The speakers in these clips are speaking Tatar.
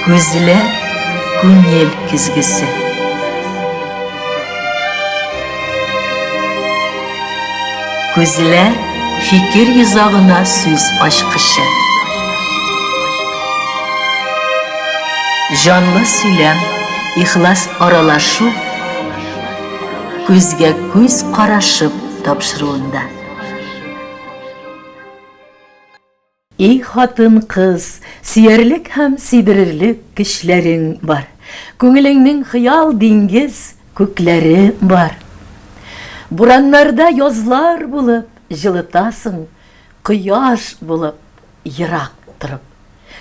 Күзләр күңел көзгесе. Күзләр фикер йозагына сүз ачкычы. Җанлы сөйләм, ихлас аралашу күзгә күз карашып тапшыруында. И хатын-кыз, сөярлек һәм сөйдерерлек көчләрең бар. Күңелеңнең хыял диңгез күкләре бар. Бураннарда язлар булып җылытасың, кояш булып ерак торып.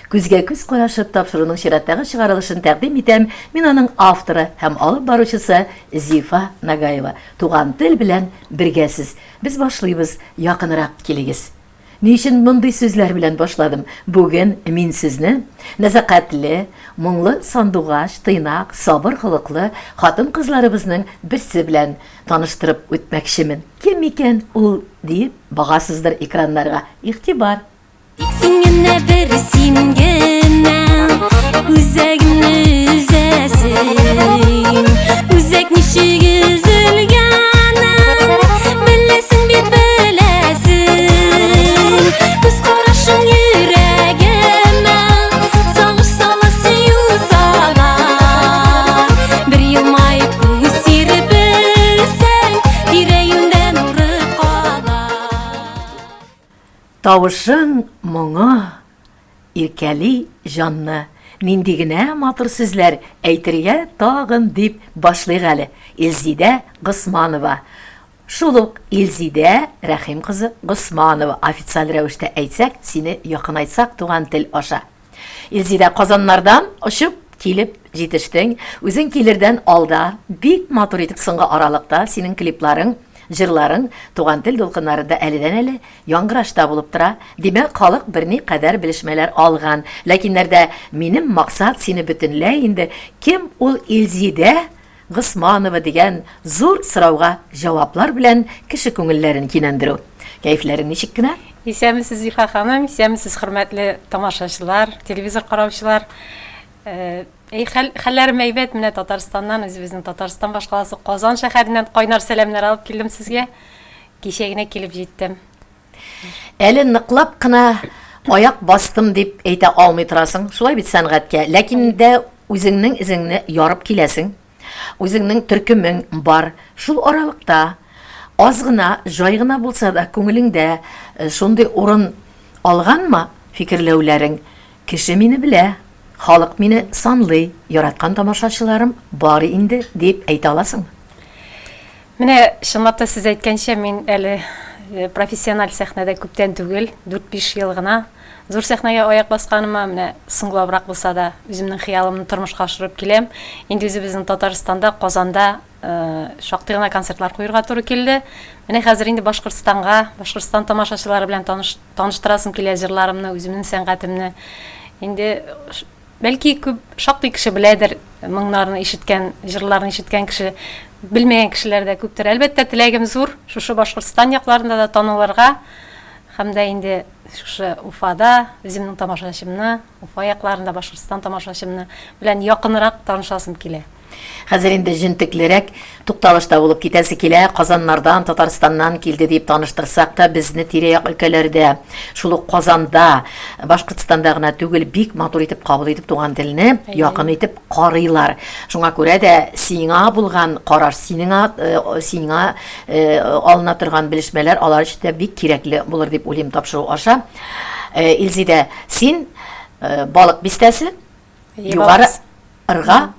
Күзгә күз карашып тапшыруның чираттагы чыгарылышын тәкъдим итәм. Мин аның авторы һәм алып баручысы Зифа Нагаева. Туган тел белән бергәсез. Без башлыйбыз, якынрак килегез. Ни өчен мондый сүзләр белән башладым? Бүген мин сезне нәзакәтле, моңлы сандугач, тыйнак, сабыр холыклы хатын-кызларыбызның берсе белән таныштырып үтмәкчемен. Кем икән ул диеп багасыздыр экраннарга. Игътибар! Тик син генә, бер син генә Үзәгемне өзәсең. Үзәк ничек өзелгәнен Беләсең бит, беләсең. Күз карашың йөрәгемә Сагыш сала, сөю сала. Бер елмаеп күз сирпесәң, Тирә-юньдә нуры кала. Тавышың моңы иркәли җанны. Нинди генә матур сүзләр әйтергә тагын дип башлыйк әле. Илзидә Госманова. Шул ук Илзидә Рәхим кызы Госманова, официаль рәвештә әйтсәк, сине якынайтсак туган тел аша. Илзидә, Казаннардан очып килеп җитештең. Үзең килердән алда бик матур итеп соңгы аралыкта синең клипларың, җырларың Туган тел дулкыннарында әледән-әле яңгырашта булып тора. Димәк, халык берникадәр белешмәләр алган. Ләкиннәрдә минем максат сине бөтенләй инде кем ул Илзидә Госманова дигән зур сорауга җаваплар белән кеше күңелләрен кинәндерү. Кәефләрең ничек кенә? Исәнмесез, Зифа ханым, исәнмесез, хөрмәтле тамашачылар, телевизор караучылар. Әй, хәл, хәлләрем әйбәт, менә Татарстаннан, үзебезнең Татарстан башкаласы Казан шәһәреннән кайнар сәламнәр алып килдем сезгә. Кичә генә килеп җиттем. Әле ныклап кына аяк бастым дип әйтә алмый торасың, шулай бит сәнгатькә. Ләкин дә үзеңнең эзеңне ярып киләсең. Үзеңнең төркемең бар. Шул аралыкта аз гына, җай гына булса да күңелеңдә э, шундый урын алганмы фикерләүләрең? Кеше мине белә, халык мине санлый, яраткан тамашачыларым бар инде дип әйтә аласыңмы? Менә чынлап та сез әйткәнчә, мин әле э, профессиональ сәхнәдә күптән түгел, 4-5 ел гына зур сәхнәгә аяк басканыма, менә соңлабрак булса да, үземнең хыялымны тормышка ашырып киләм. Инде үзебезнең Татарстанда, Казанда э, шактый гына концертлар куерга туры килде. Менә хәзер инде Башкортстанга, Башкортстан тамашачылары белән таныш, таныштырасым килә җырларымны, үземнең сәнгатемне. Инде Бәлки күп, шактый кеше беләдер, моңнарны ишеткән, җырларны ишеткән кеше, белмәгән кешеләр дә күптер. Әлбәттә, теләгем зур, шушы Башкортстан якларында да танылырга һәм дә инде шушы Уфада үземнең тамашачымны, Уфа якларында Башкортстан тамашачымны белән якынрак танышасым килә. Хәзер инде җентеклерәк тукталышта булып китәсе килә. Казаннардан, Татарстаннан килде дип таныштырсак та, безне тирә-як өлкәләрдә, шул ук Казанда, Башкортстанда гына түгел, бик матур итеп кабул итеп туган телне якын итеп карыйлар. Шуңа күрә дә сиңа булган караш, синеңа, э, сиңа э, алына торган белешмәләр алар өчен дә бик кирәкле булыр дип уйлыйм тапшыру аша. Э, Илзидә, син Балык бистәсе, Югары Ырга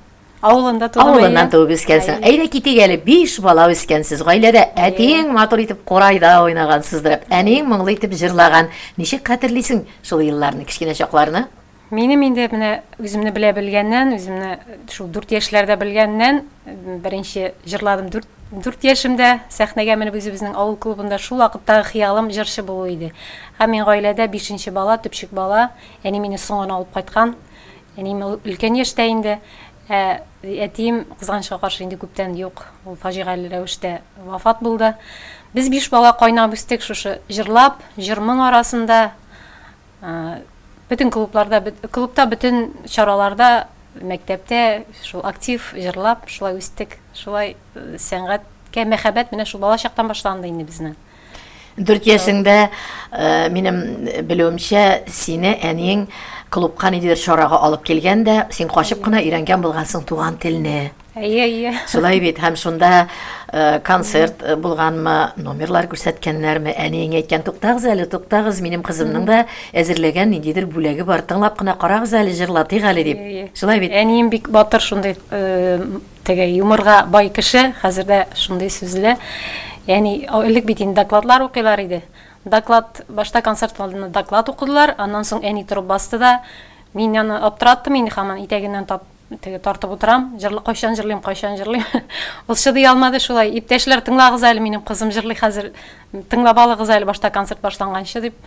авылында тудым. Авылыннан туып үскәнсең. Әйдә китик әле, биш бала үскәнсез. Гаиләдә әтиең матур итеп курайда уйнаган, сыздырып, әниең моңлы итеп җырлаган. Ничек хәтерлисең шул елларны, кечкенә чакларны? Минем инде менә үземне белә белгәннән, үземне шул 4 яшьләрдә белгәннән, беренче җырладым 4 4 яшемдә сәхнәгә менеп үзебезнең авыл клубында шул вакыттагы хыялым җырчы булу иде. Һәм мин гаиләдә бишенче бала, төпчек бала. Әни мине соң гына алып кайткан. Әнием ул өлкән яшьтә инде. Ә әтием, кызганычка каршы, инде күптән юк. Ул фаҗигале рәвештә вафат булды. Без биш бала кайнап үстек шушы җырлап, җыр-моң арасында. Бөтен клубларда, клубта бөтен чараларда, мәктәптә шул актив җырлап, шулай үстек. Шулай э, сәнгатькә мәхәббәт менә шул балачактан башланды инде безнең. Дүрт яшеңдә, э, минем белүемчә, сине әниең клубка ниндидер чарага алып килгән дә, син качып кына өйрәнгән булгансың туган телне. Әйе, әйе. Шулай бит, һәм шунда э, концерт э, булганмы, номерлар күрсәткәннәрме, әниең әйткән, туктагыз әле, туктагыз, минем кызымның да әзерләгән ниндидер бүләге бар, тыңлап кына карагыз әле, җырлатыйк әле дип. Әйе. Шулай бит. Әнием бик батыр шундый э, теге юморга бай кеше, хәзер дә шундый сүзле. Әни, элек бит инде докладлар укыйлар иде. Доклад, башта концерт алдында доклад укыдылар, аннан соң әни торып басты да, мин аны аптыраттым инде һаман итәгеннән тап Теге тартып утырам, җырлы кайчан җырлыйм, кайчан җырлыйм. Ул чыдый алмады шулай. Иптәшләр, тыңлагыз әле, минем кызым җырлый хәзер. Тыңлап алыгыз әле башта концерт башланганчы дип.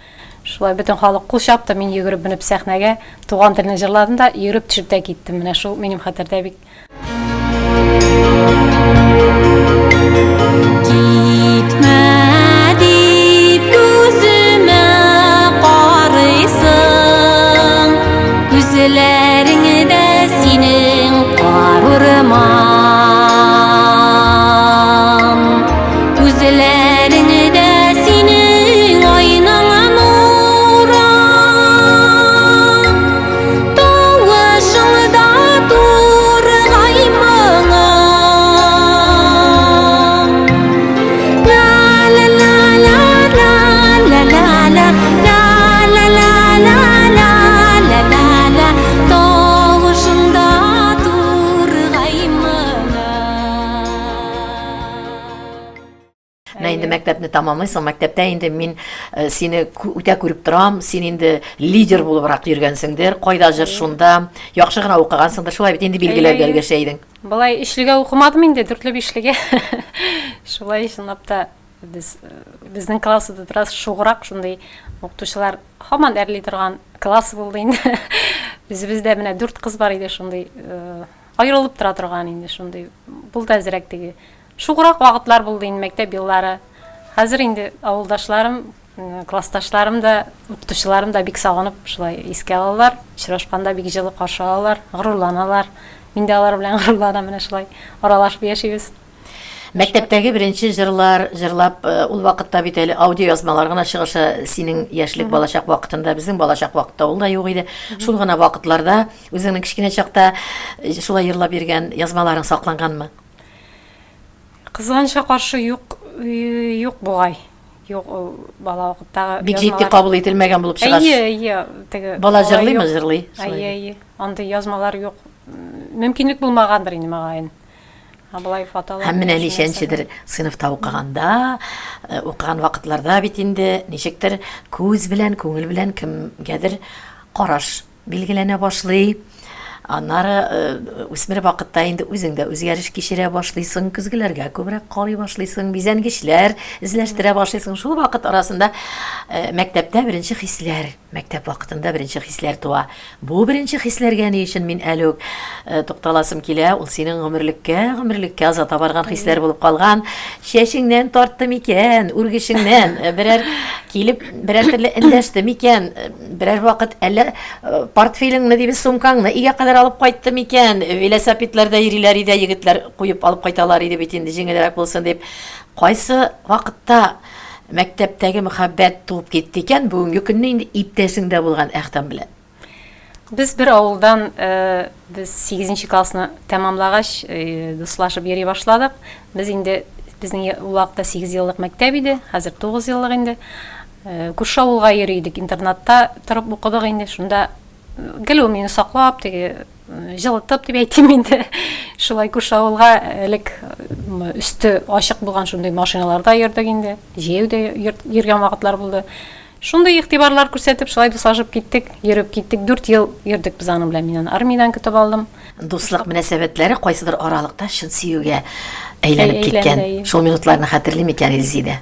Шулай бөтен халык кул чапты, мин йөгереп менеп сәхнәгә туган телне җырладым да, йөгереп төшеп тә киттем. Менә шул минем хәтердә бик. Китмә дип күземә карыйсың, Күзләреңдә синең карурман. Күзләреңдә синең айның нуры. Тавышыңда тургай моңы. Менә инде мәктәпне тәмамлыйсың, мәктәптә инде мин э, сине үтә күреп торам, син инде лидер булыбрак йөргәнсеңдер, кайда җыр шунда, яхшы гына укыгансыңдыр, шулай бит инде билгеләргә өлгәшә идең. Болай өчлегә укымадым инде, дүртле бишлегә. Шулай чынлап та без безнең классыбыз бераз шуграк, шундый укытучылар һаман әрли торган класс булды инде. Үзебездә менә дүрт кыз бар иде шундый э, аерылып тора торган инде шундый. Булды әзрәк теге. Шуграк вакытлар булды инде мәктәп еллары. Хәзер инде авылдашларым Классташларым да, укытучыларым да бик сагынып шулай искә алалар. Очрашканда бик җылы каршы алалар, горурланалар. Мин дә алар белән горурланам, менә шулай аралашып яшибез. Мәктәптәге беренче җырлар җырлап, э, ул вакытта бит әле аудиоязмалар гына чыгышы синең яшьлек балачак вакытында, безнең балачак вакытта ул да юк иде. Шул гына вакытларда үзеңнең кечкенә чакта э, шулай җырлап йөргән язмаларың сакланганмы? Кызганычка каршы юк, э, юк бугай. Юк, ул бала вакыттагы Бик җитди кабул ителмәгән булып чыга. Әйе, әйе, теге Бала җырлыймы, җырлый. Әйе, әйе. Андый язмалар юк. Мөмкинлек булмагандыр инде мөгаен. Ә болай фотолар. Һәм менә ничәнчедер сыйныфта укыганда, э, укыган вакытларда бит инде ничектер күз белән, күңел белән кемгәдер караш билгеләнә башлый. Аннары э, үсмер вакытта инде үзең дә үзгәреш кичерә башлыйсың, көзгеләргә күбрәк карый башлыйсың, бизәнгечләр эзләштерә башлыйсың. Шул вакыт арасында э, мәктәптә беренче хисләр, мәктәп вакытында беренче хисләр туа. Бу беренче хисләргә ни өчен мин әле үк э, тукталасым килә, ул синең гомерлеккә, гомерлеккә озата барган хисләр булып калган. Чәчеңнән тартты микән, үргечеңнән берәр килеп, берәр төрле эндәште микән, Берәр вакыт әллә э, портфелеңне дибез, сумкаңны өйгә кадәр алып кайтты микән? Велосипедләрдә йөриләр иде, егетләр куеп алып кайталар иде бит инде, җиңелрәк булсын дип. Кайсы вакытта мәктәптәге мөхәббәт туып китте икән, бүгенге көнне инде иптәшең дә булган Әхтәм белән? Без бер авылдан, э, без 8 классны тәмамлагач, э, дуслашып йөри башладык. Без инде безнең ул вакытта 8 еллык мәктәп иде, хәзер 9 еллык инде. Э, күрше авылга йөри идек, интернатта торып укыдык инде. Шунда э, гел ул мине саклап, теге э, җылытып дип әйтим инде. Шулай күрше авылга элек өсте ачык булган шундый машиналарда йөрдек инде. Җәяү дә йөргән вакытлар булды. Шундый игътибарлар күрсәтеп, шулай дуслашып киттек, йөреп киттек. Дүрт ел йөрдек без аның белән. Мин аны армиядән көтеп алдым. Дуслык мөнәсәбәтләре кайсыдыр аралыкта чын сөюгә әйләнеп киткән. Шул минутларны хәтерли микән Илзидә?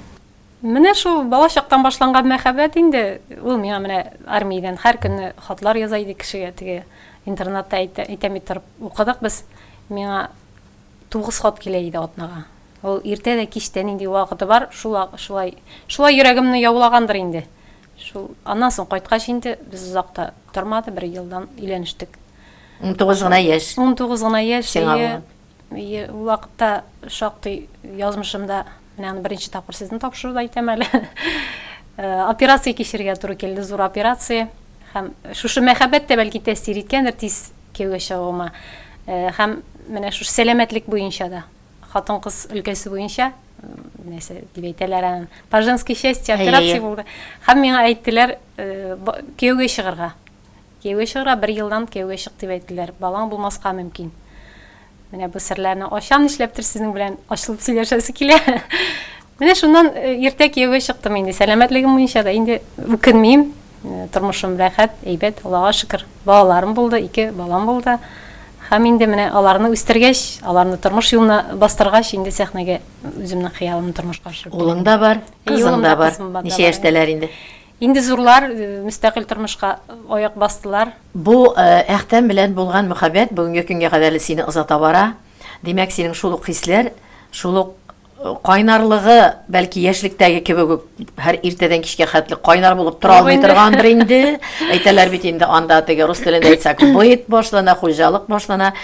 Менә шул бала чактан башланган мәхәббәт инде. Ул миңа менә армиядән һәр көнне хатлар яза иде кешегә. Теге интернатта әйтә, әйтәм бит торып укыдык без. Миңа тугыз хат килә иде атнага. Ул иртә дә кич тә нинди вакыты бар, шул шулай шулай йөрәгемне яулагандыр инде. Шул аннан соң кайткач инде без озак та тормады, бер елдан өйләнештек. 19 гына яшь. 19 гына яшь. Сиңа булган. Ие, ул вакытта шактый язмышымда, менә аны беренче тапкыр сезнең тапшыруда әйтәм әле. Э, операция кичерергә туры килде, зур операция. Һәм шушы мәхәббәт тә бәлки тәэсир иткәндер тиз кияүгә чыгуыма. Э, һәм менә шушы сәламәтлек буенча да, хатын-кыз өлкәсе буенча, нәрсә дип әйтәләр аны, по женской части операция булды. Һәм миңа әйттеләр, э, кияүгә чыгарга. Кияүгә чыгарга, бер елдан кияүгә чык дип әйттеләр. Балаң булмаска мөмкин. Менә бу серләрне ачам, нишләптер сезнең белән ачылып сөйләшәсе килә. Менә шуннан э, иртә кияүгә чыктым инде. Сәламәтлегем буенча да инде үкенмим. Э, тормышым рәхәт, әйбәт, Аллага шөкер. Балаларым булды, ике балам булды. Һәм инде менә аларны үстергәч, аларны тормыш юлына бастыргач, инде сәхнәгә үземнең хыялымны тормышка ашырып. Улың да бар, кызың да бар. Ничә яшьтәләр инде? Инде зурлар, мөстәкыйль тормышка аяк бастылар. Бу Әхтәм белән булган мөхәббәт бүгенге көнгә кадәрле сине озата бара. Димәк, синең шул ук хисләр, шул ук кайнарлыгы, бәлки яшьлектәге кебек үк һәр иртәдән кичкә хәтле кайнар булып тора алмый торгандыр инде. Әйтәләр бит инде анда теге рус телендә әйтсәк, быт башлана, хуҗалык башлана.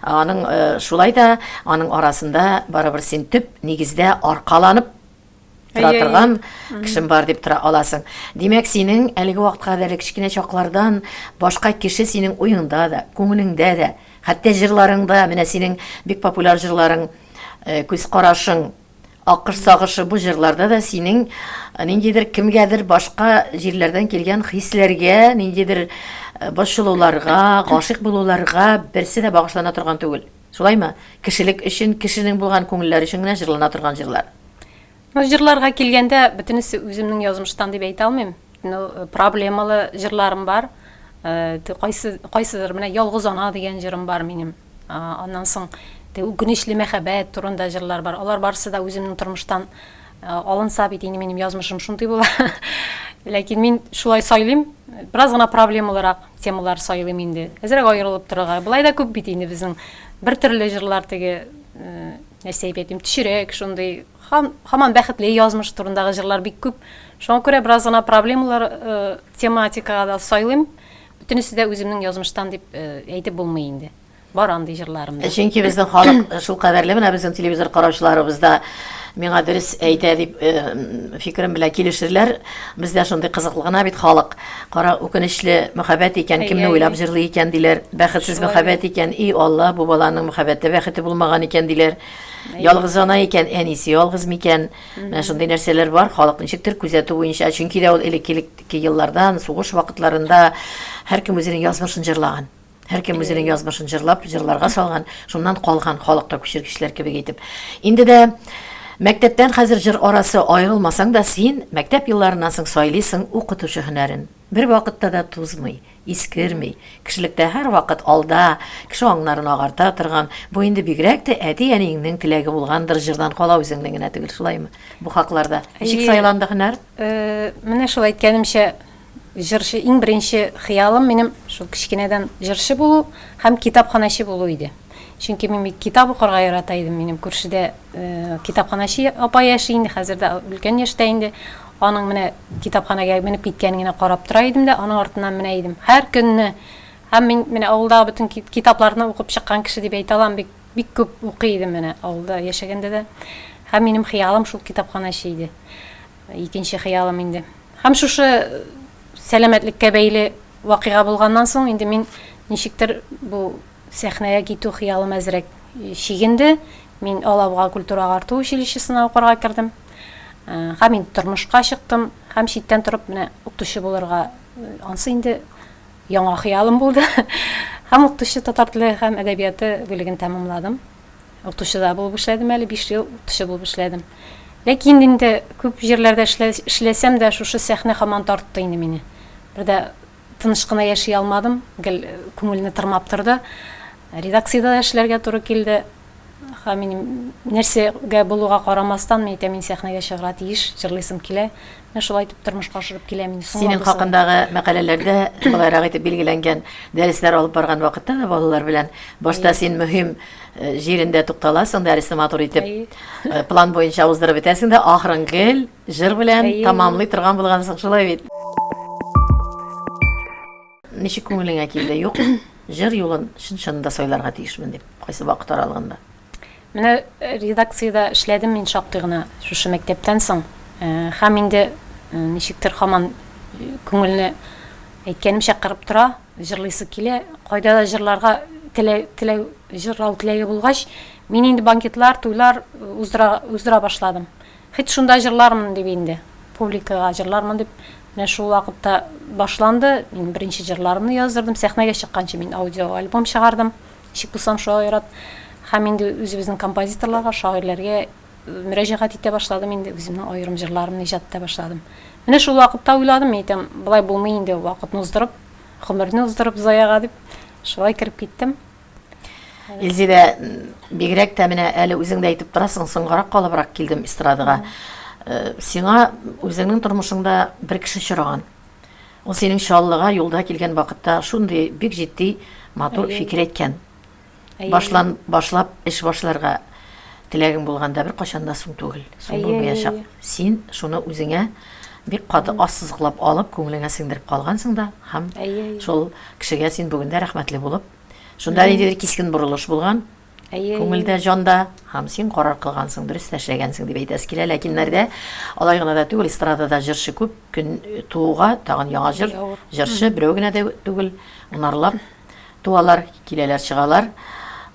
Аның шулай да аның арасында барыбер син төп нигездә аркаланып тора торган кешем бар дип тора аласың. Димәк, синең әлеге вакытка кадәр кечкенә чаклардан башка кеше синең уеңда да, күңелеңдә дә, хәтта җырларыңда, менә синең бик популяр җырларың, э, күз карашың, аккош сагышы бу җырларда да синең э, ниндидер кемгәдер башка җирләрдән килгән хисләргә, ниндидер э, борчылуларга, гашыйк булуларга берсе дә багышлана торган түгел. Шулаймы? Кешелек өчен, кешенең булган күңелләр өчен генә җырлана торган җырлар. Ну, җырларга килгәндә, бөтенесе үземнең язмыштан дип әйтә алмыйм. Ну, проблемалы җырларым бар. Э, кайсы, кайсыдыр менә Ялгыз ана дигән җырым бар минем. Аннан соң үкенечле мәхәббәт турында җырлар бар. Алар барысы да үземнең тормыштан э, алынса бит инде минем язмышым шундый була. Ләкин мин шулай сайлыйм. Бераз гына проблемалырак темалар сайлыйм инде. Әзрәк аерылып торырга. Болай да күп бит инде безнең бер төрле җырлар теге э, нәрсә дип әйтим, төшерәк шундый һаман бәхетле язмыш турындагы җырлар бик күп. Шуңа күрә бераз гына проблемалар э, тематикага да сайлыйм. Бөтенесе дә үземнең язмыштан дип э, әйтеп булмый инде. Бар андый җырларым да. Чөнки безнең халык шул кадәрле, менә безнең телевизор караучыларыбыз да миңа дөрес әйтә дип э, фикерем белән килешерләр. Бездә шундый кызыклы гына бит халык. Кара үкенечле мөхәббәт икән, кемне уйлап җырлый икән диләр. Бәхетсез мөхәббәт икән, и Алла, бу баланың мөхәббәте бәхете булмаган икән диләр. Ялгыз ана икән, әнисе ялгыз микән? Менә шундый нәрсәләр бар, халык ничектер күзәтү буенча, чөнки дә ул элекке еллардан, сугыш вакытларында һәркем үзенең язмышын җырлаган. Һәркем үзенең язмышын җырлап, җырларга салган, шуннан калган халыкта күчергечләр кебек итеп. Инде дә мәктәптән хәзер җыр арасы аерылмасаң да, син мәктәп елларыннан соң сайлыйсың укытучы һөнәрен. Бер вакытта да тузмый, искерми, кешелектә һәрвакыт алда, кеше аңнарын агарта торган, бу инде бигрәк тә әти-әниеңнең теләге булгандыр, җырдан кала үзеңнең генә түгел, шулаймы? Бу хакларда. Ничек сайланды һөнәр? Э, менә шул әйткәнемчә, Җырчы, иң беренче хыялым минем шул кечкенәдән җырчы булу һәм китапханәче булу иде. Чөнки мин бик китап укырга ярата идем. Минем күршедә э, китапханәче апа яши инде, хәзер дә өлкән яшьтә инде. Аның менә китапханәгә менеп киткәнен генә карап тора идем дә, аның артыннан менә идем. Һәр көнне. Һәм мин менә авылдагы бөтен китапларны укып чыккан кеше дип әйтә алам. Бик бик күп укый идем менә авылда яшәгәндә дә. Һәм минем хыялым шул китапханәче иде. Икенче хыялым инде. Һәм шушы сәламәтлеккә бәйле вакыйга булганнан соң инде мин ничектер бу сәхнәгә китү хыялым әзрәк чигенде. Мин Алабуга культура агарту училищесына укырга кердем. Э, һәм инде тормышка чыктым, һәм читтән торып менә укытучы булырга э, ансы инде яңа хыялым булды. Һәм укытучы татар теле һәм әдәбияты бүлеген тәмамладым. Укытучы да булып эшләдем әле, 5 ел укытучы булып эшләдем. Ләкин инде күп җирләрдә эшләсәм дә, шушы сәхнә һаман тартты инде мине. Бер дә тыныч кына яши алмадым, гел э, күңелне тырмап торды. Редакциядә дә эшләргә туры килде. Һәм минем нәрсәгә булуга карамастан, мин әйтәм, мин сәхнәгә чыгарга тиеш, җырлыйсым килә. Менә шулай итеп тормышка ашырып киләм инде. Синең хакындагы мәкаләләрдә болайрак итеп билгеләнгән, дәресләр алып барган вакытта да балалар белән башта син мөһим э, җирендә тукталасың, дәресне матур итеп э, план буенча уздырып бетәсең дә, ахырын гел җыр белән тамамлый торган булгансың, шулай бит? ничек күңелеңә килде? Юк, җыр юлын чын-чынында сайларга тиешмен дип, кайсы вакыт аралыгында? Менә э, редакциядә эшләдем мин шактый гына шушы мәктәптән соң. Э, һәм инде э, ничектер һаман күңелне әйткәнемчә кырып тора, җырлыйсы килә. Кайда да җырларга теләү, теләү, җырлау теләге булгач, мин инде банкетлар, туйлар уздыра, уздыра башладым. Хит шунда җырлармын дип инде, публикага җырлармын дип, менә шул вакытта башланды. Мин беренче җырларымны яздырдым. Сәхнәгә чыкканчы мин аудиоальбом чыгардым. Ничек булсам шулай рад. Һәм инде үзебезнең композиторларга, шагыйрьләргә э, мөрәҗәгать итә башладым инде, үземнең аерым җырларымны иҗат итә башладым. Менә шул вакытта уйладым, мин әйтәм, болай булмый инде, вакытны уздырып, гомерне уздырып заяга дип, шулай кереп киттем. Илзидә, бигрәк тә менә әле үзең дә әйтеп торасың, соңгарак калыбрак килдем эстрадага. Э, сиңа үзеңнең тормышыңда бер кеше очраган. Ул синең Чаллыга юлда килгән вакытта шундый бик җитди, матур фикер әйткән. Башлан башлап эш башларга теләгең булганда беркайчан да соң түгел, соң булмаячак. Син шуны үзеңә бик каты ассызыклап алып, күңелеңә сеңдереп калгансың да һәм шул кешегә син бүген дә рәхмәтле булып, шунда ниндидер кискен борылыш булган. Әйе. Күңелдә, җанда һәм син карар кылгансың, дөрес тә эшләгәнсең дип әйтәсе килә. Ләкин нәрдә алай гына да түгел, эстрадада җырчы күп, көн тууга тагын яңа җыр, җырчы берәү генә дә түгел, унарлап туалар, киләләр, чыгалар.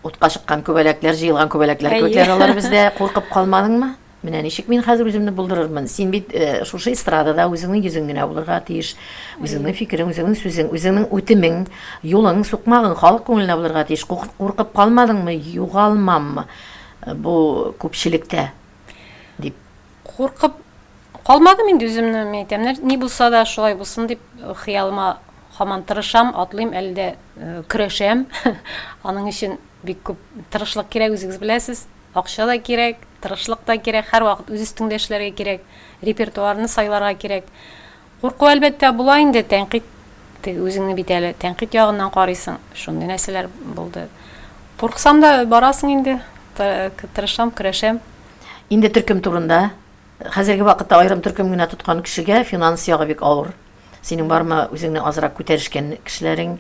Утка чыккан күбәләкләр, җыелган күбәләкләр кебекләр алар бездә. Куркып калмадыңмы? Менә ничек мин хәзер үземне булдырырмын? Син бит э, шушы эстрадада үзеңнең йөзең генә булырга тиеш. Үзеңнең фикерең, үзеңнең сүзең, үзеңнең үтемең, юлың, сукмагың халык күңеленә булырга тиеш. Куркып калмадыңмы, югалмаммы э, бу күпчелектә дип? Куркып калмадым инде үземне, мин әйтәм, ни булса да шулай булсын дип э, хыялыма һаман тырышам, атлыйм, әле дә көрәшәм. Аның өчен бик күп тырышлык кирәк, үзегез беләсез. Акча да кирәк, тырышлык та кирәк, һәрвакыт үз өстеңдә эшләргә кирәк, репертуарны сайларга кирәк. Курку, әлбәттә, була инде, тәнкыйть, теге үзеңне бит әле тәнкыйть ягыннан карыйсың, шундый нәрсәләр булды. Курыксам да барасың инде, тырышам, көрәшәм. Инде төркем турында. Хәзерге вакытта аерым төркем генә тоткан кешегә финанс ягы бик авыр. Синең бармы үзеңне азрак күтәрешкән кешеләрең,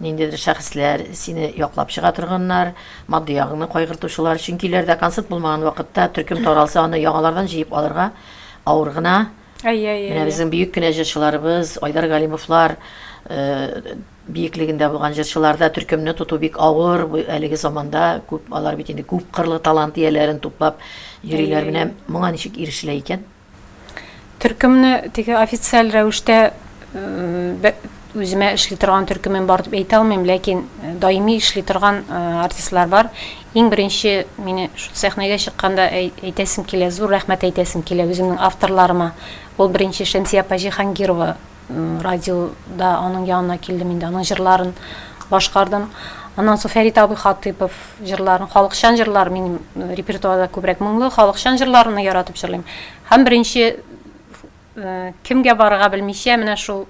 ниндидер шәхесләр, сине яклап чыга торганнар, матди ягыңны кайгыртучылар? Чөнки өйләрдә концерт булмаган вакытта төркем таралса, аны яңалардан җыеп алырга авыр гына. Әйе, әйе. Менә безнең бөек кенә җырчыларыбыз, Айдар Галимовлар, э, биеклегендә булган җырчыларда төркемне тоту бик авыр. Бу әлеге заманда күп алар бит инде күп кырлы талант ияләрен туплап йөриләр. Менә моңа ничек ирешелә икән? Төркемне теге официаль рәвештә үземә эшли торган төркемем бар дип әйтә алмыйм, ләкин даими эшли торган артистлар бар. Иң беренче мине шул сәхнәгә чыкканда әйтәсем килә, зур рәхмәт әйтәсем килә үземнең авторларыма. Ул беренче Шәмсия апа Җиһангирова радиода аның янына килдем инде, аның җырларын башкардым. Аннан соң Фәрит абый Хатыйпов җырларын, халыкчан җырлар, минем репертуарда күбрәк моңлы халыкчан җырларны яратып җырлыйм. Һәм беренче кемгә барырга белмичә, менә шул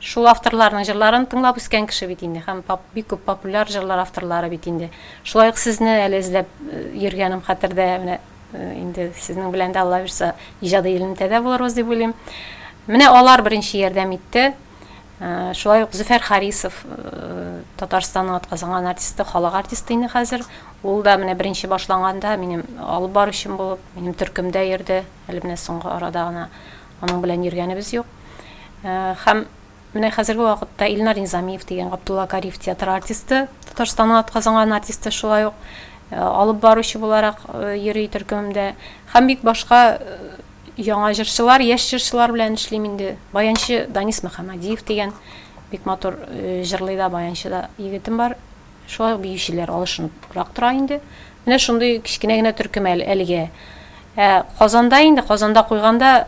шул авторларның җырларын тыңлап үскән кеше бит инде һәм бик күп популяр җырлар авторлары бит инде. Шулай ук сезне әле эзләп йөргәнем хәтердә, менә Инде сезнең белән дә, Алла бирса, иҗади элемтәдә булырбыз дип уйлыйм. Менә алар беренче ярдәм итте. Шулай ук Зөфәр Харисов, Татарстанның атказанган артисты, халык артисты инде хәзер. Ул да менә беренче башланганда минем алып баручым булып, минем төркемдә йөрде. Әле менә соңгы арада гына аның белән йөргәнебез юк. Һәм Менә хәзерге вакытта Илнар Низамиев дигән Габдулла Кариев театры артисты, Татарстанның атказанган артисты шулай ук э, алып баручы буларак э, йөри төркемемдә. Һәм бик башка э, яңа җырчылар, яшь җырчылар белән эшлим инде. Баянчы Данис Мөхәммәдиев дигән бик матур җырлый да, баянчы да егетем бар. Шулай ук биючеләр алышыныбрак тора инде. Менә шундый кечкенә генә төркем әле, әлегә. Ә Казанда инде, Казанда куйганда,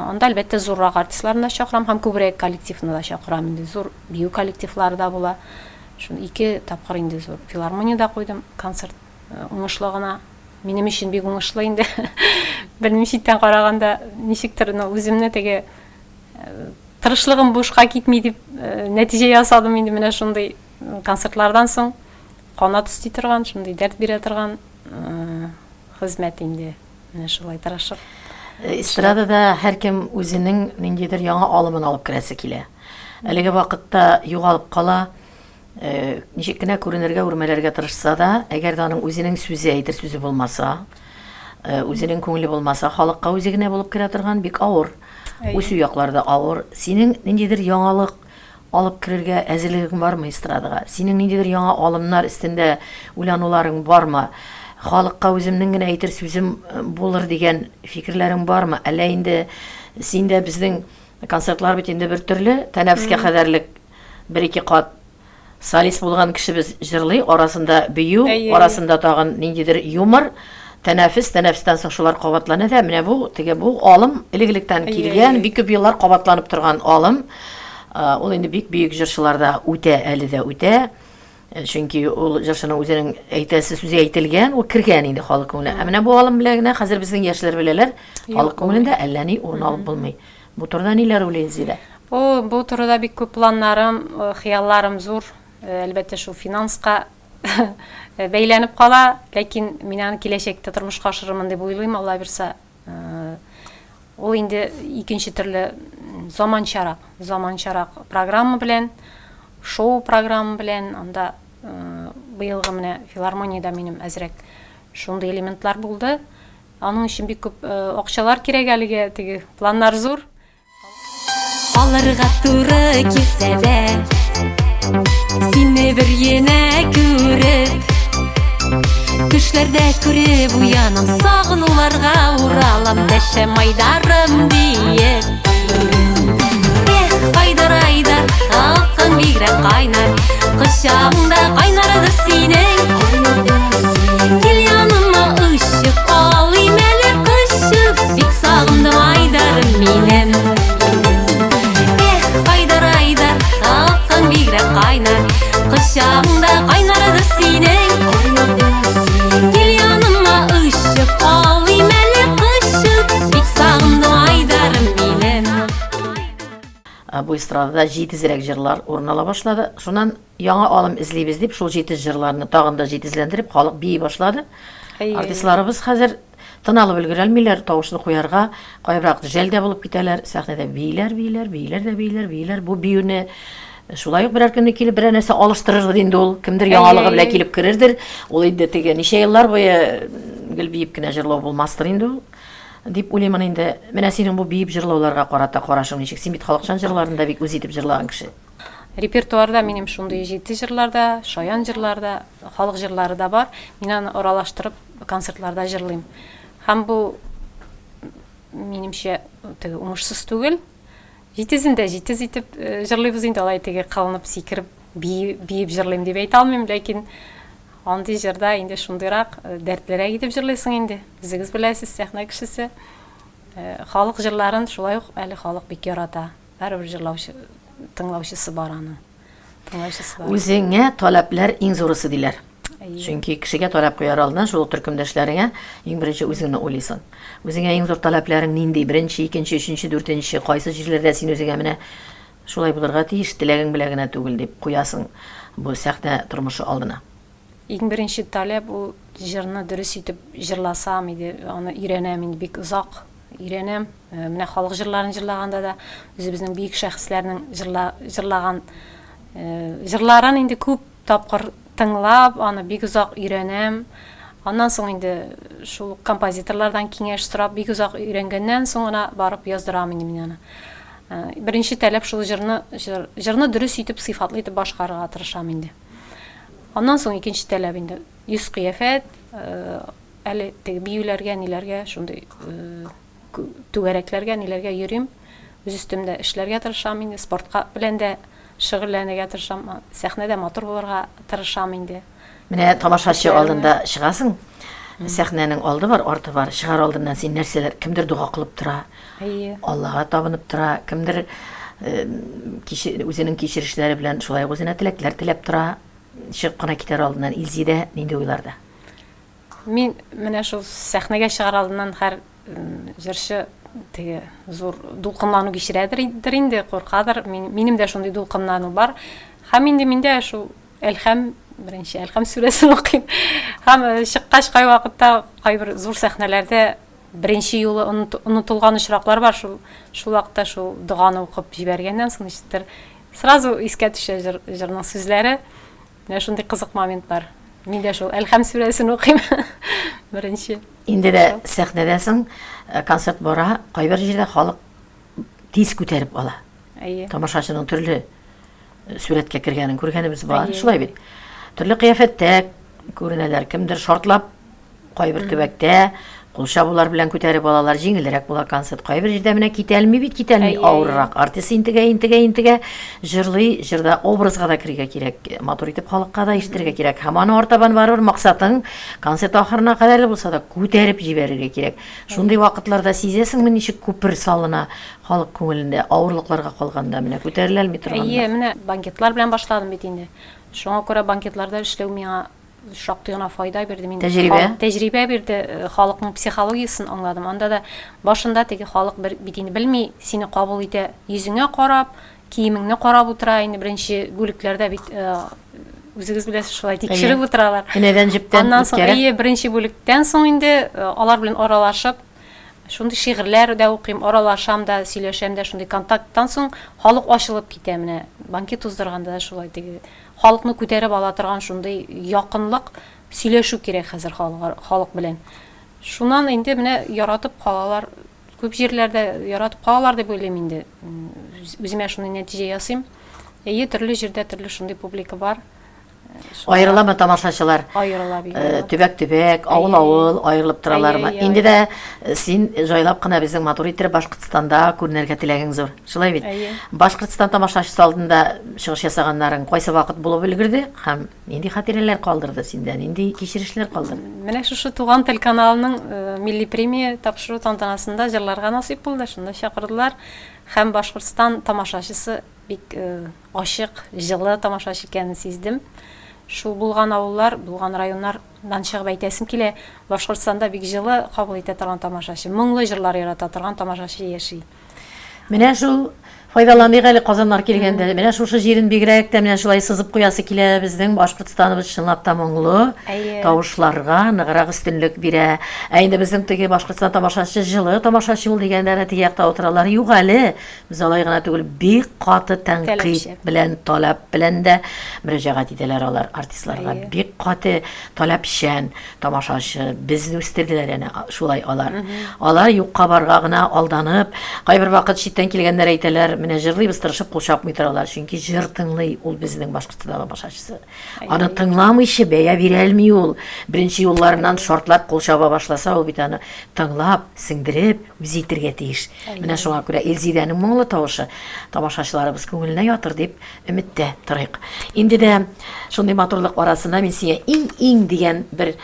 анда, әлбәттә, зуррак артистларны да чакырам һәм күбрәк коллективны да чакырам инде. Зур бию коллективлары да була. Шуны ике тапкыр инде зур филармониядә куйдым концерт уңышлы гына. Минем өчен бик уңышлы инде. Белмим, читтән караганда ничектер, но үземне теге тырышлыгым бушка китми дип нәтиҗә ясадым инде менә шундый Концертлардан соң канат өсти торган, шундый дәрт бирә торган хезмәт инде. Менә шулай тырышып. Эстрадада һәркем үзенең ниндидер яңа алымын алып керәсе килә. Әлеге вакытта югалып кала. Э, ничек кенә күренергә, үрмәләргә тырышса да, әгәр дә аның үзенең сүзе, әйтер сүзе булмаса, э, үзенең күңеле булмаса, халыкка үзе генә булып керә торган бик авыр. Үсү яклары да авыр. Синең ниндидер яңалык алып керергә әзерлегең бармы эстрадага? Синең ниндидер яңа алымнар өстендә уйлануларың бармы? Халыкка үземнең генә әйтер сүзем э, булыр дигән фикерләрең бармы? Әллә инде син дә безнең концертлар бит инде бер төрле, тәнәфескә кадәрлек бер-ике кат солист булган кешебез җырлый, арасында бию, арасында тагын ниндидер юмор, тәнәфес, тәнәфестән соң шулар кабатлана да, менә бу, теге бу алым элек-электән килгән, бик күп еллар кабатланып торган алым. Ул инде бик бөек җырчыларда үтә, әле дә үтә. Чөнки ул җырчының үзенең әйтәсе сүзе әйтелгән, ул кергән инде халык күңеленә. Ә менә бу алым белән генә хәзер безнең яшьләр беләләр, халык күңелендә әллә ни урын алып булмый. Бу турыда ниләр уйлый Илзирә? Бу, бу турыда бик күп планнарым, хыялларым зур. Әлбәттә, шул финанска бәйләнеп кала, ләкин мин аны киләчәктә тормышка ашырырмын дип уйлыйм, Алла бирса. Ул инде икенче төрле заманчарак, заманчарак программа белән, шоу программа белән, анда быелгы менә филармониядә минем әзрәк шундый элементлар булды. Аның өчен бик күп акчалар кирәк әлегә, теге планнар зур. Алырга туры килсә дә, сине бер генә күреп, төшләрдә күреп уянам, сагынуларга уралам, дәшәм Айдарым диеп. Эх, Айдар, Айдар, халкың бигрәк кайнар, кочагыңда кайнардыр синең. Кил яныма очып, алыйм әле кочып, бик сагындым Айдарым минем. Эх, Айдар, Айдар, халкың бигрәк кайнар, кочагыңда кайнардыр синең. Кил яныма очып, алыйм әле кочып, бик сагындым Айдарым минем. Бу эстрадада җитезрәк җырлар урын ала башлады. Шуннан яңа алым эзлибез дип, шул җитез җырларны тагын да җитезләндереп, халык бии башлады. Артистларыбыз хәзер тын алып өлгерәлмиләр, тавышны куярга, кайберәк жәл дә булып китәләр, сәхнәдә бииләр, бииләр, бииләр дә бииләр, бииләр. Бу биюне шулай ук берәр көнне килеп берәр нәрсә алыштырырдыр инде ул, кемдер яңалыгы белән килеп керердер. Ул инде теге ничә еллар буе гел биеп кенә җырлау булмастыр инде ул, дип уйлыймын инде. Менә синең бу биеп җырлауларга карата карашың ничек? Син бит халыкчан җырларны да бик үз итеп җырлаган кеше. Репертуарда минем шундый җитди җырлар да, шаян җырлар да, халык җырлары да бар. Мин аны аралаштырып концертларда җырлыйм. Һәм бу, минемчә, теге уңышсыз түгел. Җитезен дә җитез итеп җырлыйбыз инде, алай теге кылынып, сикереп, биеп җырлыйм дип әйтә алмыйм, ләкин андый җырда инде шундыйрак, дәртлерәк итеп җырлыйсың инде. Үзегез беләсез, сәхнә кешесе. Халык җырларын шулай ук әле халык бик ярата. Барыбер җырлаучы, тыңлаучысы бар аның. Тыңлаучысы бар. Үзеңә таләпләр иң зурысы диләр. Чөнки кешегә таләп куяр алдыннан шул ук төркемдәшләреңә иң беренче үзеңне уйлыйсың. Үзеңә иң зур таләпләрең нинди? Беренче, икенче, өченче, дүртенче, кайсы җирләрдә син үзеңә менә шулай булырга тиеш, теләгең белән генә түгел дип куясың бу сәхнә тормышы алдына? Иң беренче таләп ул җырны дөрес итеп җырласам иде, аны өйрәнәм инде бик озак өйрәнәм. Менә халык җырларын җырлаганда да үзебезнең бөек шәхесләрнең җырла, җырлаган җырларын инде күп тапкыр тыңлап, аны бик озак өйрәнәм. Аннан соң инде шул ук композиторлардан киңәш сорап, бик озак өйрәнгәннән соң гына барып яздырам инде мин аны. Беренче таләп шул җырны, җыр, җырны дөрес итеп, сыйфатлы итеп башкарырга тырышам инде. Аннан соң икенче таләп инде йөз-кыяфәт, әле теге биюләргә, ниләргә, шундый түгәрәкләргә, ниләргә йөрим. Үз өстемдә эшләргә тырышам инде, спортка белән дә шөгыльләнергә тырышам, сәхнәдә матур булырга тырышам инде. Менә тамашачы алдында чыгасың, сәхнәнең алды бар, арты бар. Чыгар алдыннан син нәрсәләр, кемдер дога кылып тора, Аллага табынып тора, кемдер үзенең кичерешләре белән шулай ук үзенә теләкләр теләп тора. Чыгып кына китәр алдыннан Илзидә нинди уйларда? Мин менә шул сәхнәгә чыгар алдыннан һәр җырчы теге зур дулкынлану кичерәдер инде, куркадыр. Минем дә шундый дулкынлану бар. Һәм инде миндә шул Әлхәм, беренче Әлхәм сүрәсен укыйм. Һәм чыккач кайвакытта кайбер зур сәхнәләрдә Беренче юлы онытылган очраклар бар, шул шул вакытта шул доганы укып җибәргәннән соң ничектер Сразу искә төшә җыр, җырның сүзләре. Менә шундый кызык момент бар. Мин дә шул Әлхәм сүрәсен укыйм беренче. Инде дә сәхнәдәсең, э, концерт бара, кайбер җирдә халык тиз күтәреп ала. Әйе. Тамашачының төрле э, сурәткә кергәнен күргәнебез бар. Шулай бит. Төрле кыяфәттә күренәләр. Кемдер шартлап Кайбер төбәктә кул чабулар белән күтәреп алалар, җиңелрәк була концерт. Кайбер җирдә менә китәлми бит, китәлми, авыррак. Артист интегә, интегә, интегә, җырлый, җырда образга да керергә кирәк, матур итеп халыкка да ишетергә кирәк. Һәм аны артабан барыбер максатың концерт ахырына кадәрле булса да күтәреп җибәрергә кирәк. Шундый вакытларда сизәсеңме, ничек күпер салына халык күңелендә, авырлыкларга калганда, менә күтәрелә алмый торганда. Әйе, менә банкетлар белән башладым бит инде. Шуңа күрә банкетларда эшләү миңа шактый гына файда бирде. Мин тәҗрибә тәҗрибә бирде, э, халыкның психологиясен аңладым. Анда да башында теге халык бер бит инде белми, сине кабул итә, йөзеңә карап, киемеңне карап утыра. Инде беренче бүлекләрдә бит э, үзегез беләсез, шулай тикшереп утыралар. Энәдән җептән Аннан соң, әйе, беренче бүлектән соң инде э, алар белән аралашып, шундый шигырьләр дә укыйм, аралашам да, сөйләшәм дә, шундый контакттан соң халык ачылып китә менә. Банкет уздырганда да шулай теге Халыкны күтәреп ала торган шундый якынлык, сөйләшү кирәк хәзер халык белән. Шуннан инде менә яратып калалар. Күп җирләрдә яратып калалар дип уйлыйм инде. Үземә шундый нәтиҗә ясыйм. Әйе, төрле җирдә төрле шундый публика бар. Аерыламы тамашачылар? Аерыла бик. Э, төбәк-төбәк, авыл-авыл аерылып торалармы? Инде дә э, син җайлап кына безнең матур иттереп Башкортстанда күренергә теләгең зур. Шулай бит? Әйе. Башкортстан тамашачысы алдында чыгыш ясаганнарың кайсы вакыт булып өлгерде һәм нинди хатирәләр калдырды синдә, нинди кичерешләр калдырды? Менә шушы Туган тел каналының э, милли премия тапшыру тантанасында җырларга насыйп булды, шунда чакырдылар. Һәм Башкортстан тамашачысы бик э, ачык, җылы тамашачы икәнен сиздем. Шул булган авыллар, булган районнардан чыгып әйтәсем килә, Башкортстанда бик җылы кабул итә торган тамашачы, моңлы җырлар ярата торган тамашачы яши. Менә шул файдаланыйк әле Казаннар килгәндә. Менә шушы җирен бигрәк тә менә шулай сызып куясы килә. Безнең Башкортстаныбыз чынлап та моңлы тавышларга ныграк өстенлек бирә. Ә инде безнең теге Башкортстан тамашачы җылы тамашачы ул дигәндә әнә теге якта утыралар. Юк әле, без алай гына түгел, бик каты тәнкыйть белән, таләп белән дә мөрәҗәгать итәләр алар артистларга. Бик каты таләпчән. Тамашачы, безне үстерделәр әнә шулай алар. Алар юкка барга гына алданып, кайбер вакыт читтән килгәннәр әйтәләр, менә җырлыйбыз, тырышып кул чапмый торалар, чөнки җыр тыңлый ул безнең Башкортстан тамашачысы. Аны тыңламыйча бәя бирәлми ул. Беренче юлларыннан шартлап кул чаба башласа, ул бит аны тыңлап, сеңдереп, үзе итергә тиеш. Менә шуңа күрә Илзидәнең моңлы тавышы тамашачыларыбыз күңеленә ятыр дип Өметтә торыйк. Инде дә шундый матурлык арасында мин сиңа иң-иң дигән бер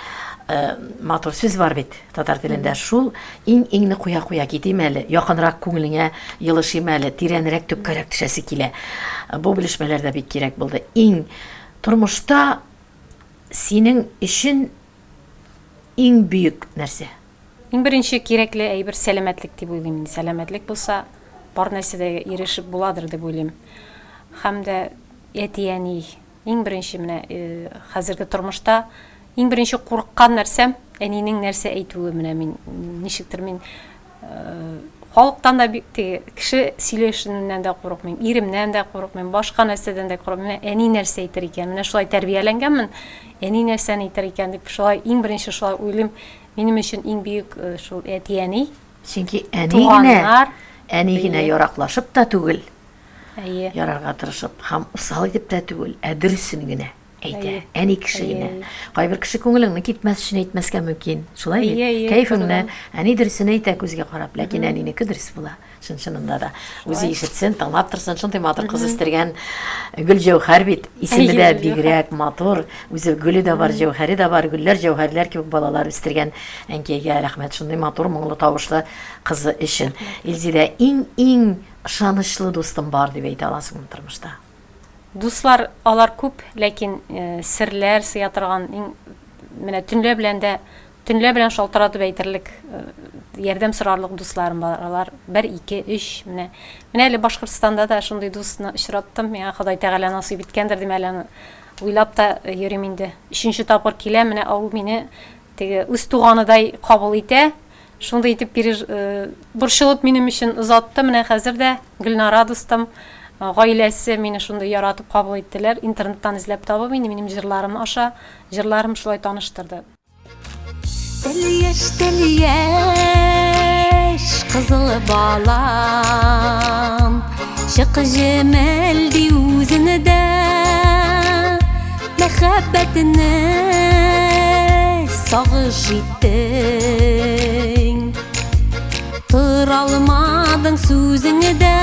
э, матур сүз бар бит татар телендә. Шул иң-иңне куя-куя китим әле, якынрак күңелеңә елышыйм әле, тирәнрәк төпкәрәк төшәсе килә. Бу белешмәләр дә бик кирәк булды. Иң тормышта синең өчен иң бөек нәрсә? Иң беренче кирәкле әйбер сәламәтлек дип уйлыйм мин. Сәламәтлек булса, бар нәрсәдә ирешеп буладыр дип уйлыйм. Һәм дә әти-әни иң беренче менә э, хәзерге тормышта иң беренче курыккан нәрсәм әнинең нәрсә әйтүе менә мин ничектер мин э, халыктан да бик теге кеше сөйләшеннән дә курыкмыйм, иремнән дә курыкмыйм, башка нәрсәдән дә курыкмыйм. Менә әни нәрсә әйтер икән? Менә шулай тәрбияләнгәнмен, әни нәрсәне әйтер икән дип шулай иң беренче шулай уйлыйм. Минем өчен иң бөек э, шул әти-әни. Чөнки әни генә, әни генә яраклашып та түгел. Әйе. Ярарга тырышып һәм усал итеп тә түгел, ә дөресен генә әйтә. Әни кеше генә. Кайбер кеше күңелеңне китмәс өчен әйтмәскә мөмкин. Шулай бит? Кәефеңне әни дөресен әйтә күзгә карап, ләкин әнинеке дөрес була. Чын-чынында да. Үзе ишетсен, тыңлап торсын. Шундый матур кыз үстергән Гөлҗәүһәр бит. Исеме дә бигрәк матур. Үзе гөле дә бар, җәүһәре дә бар. Гөлләр, җәүһәрләр кебек балалар үстергән әнкәйгә рәхмәт. Шундый матур, моңлы тавышлы кызы өчен. Илзидә, иң-иң ышанычлы дустым бар дип әйтә аласыңмы тормышта? Дуслар алар күп, ләкин серләр сыя торган иң менә төнлә белән дә Төнлә белән шалтыратып әйтерлек, ярдәм сорарлык дусларым бар. Алар бер, ике, өч, менә. Менә әле Башкортстанда да шундый дусны очраттым. Миңа Ходай Тәгалә насыйп иткәндер дим әле аны. Уйлап та йөрим инде. Өченче тапкыр киләм, менә ул мине теге үз туганыдай кабул итә. Шундый итеп переж... борчылып минем өчен озатты. Менә хәзер дә Гөлнара дустым. Гаиләсе мине шундый яратып кабул иттеләр. Интернеттан эзләп табып инде минем җырларым аша, җырларым шулай таныштырды. Тәлияш, тәлияш, кызыл балан, Чык җемелди үзендә, Мәхәббәтне сагыш иттең. Торалмадың сүзеңдә,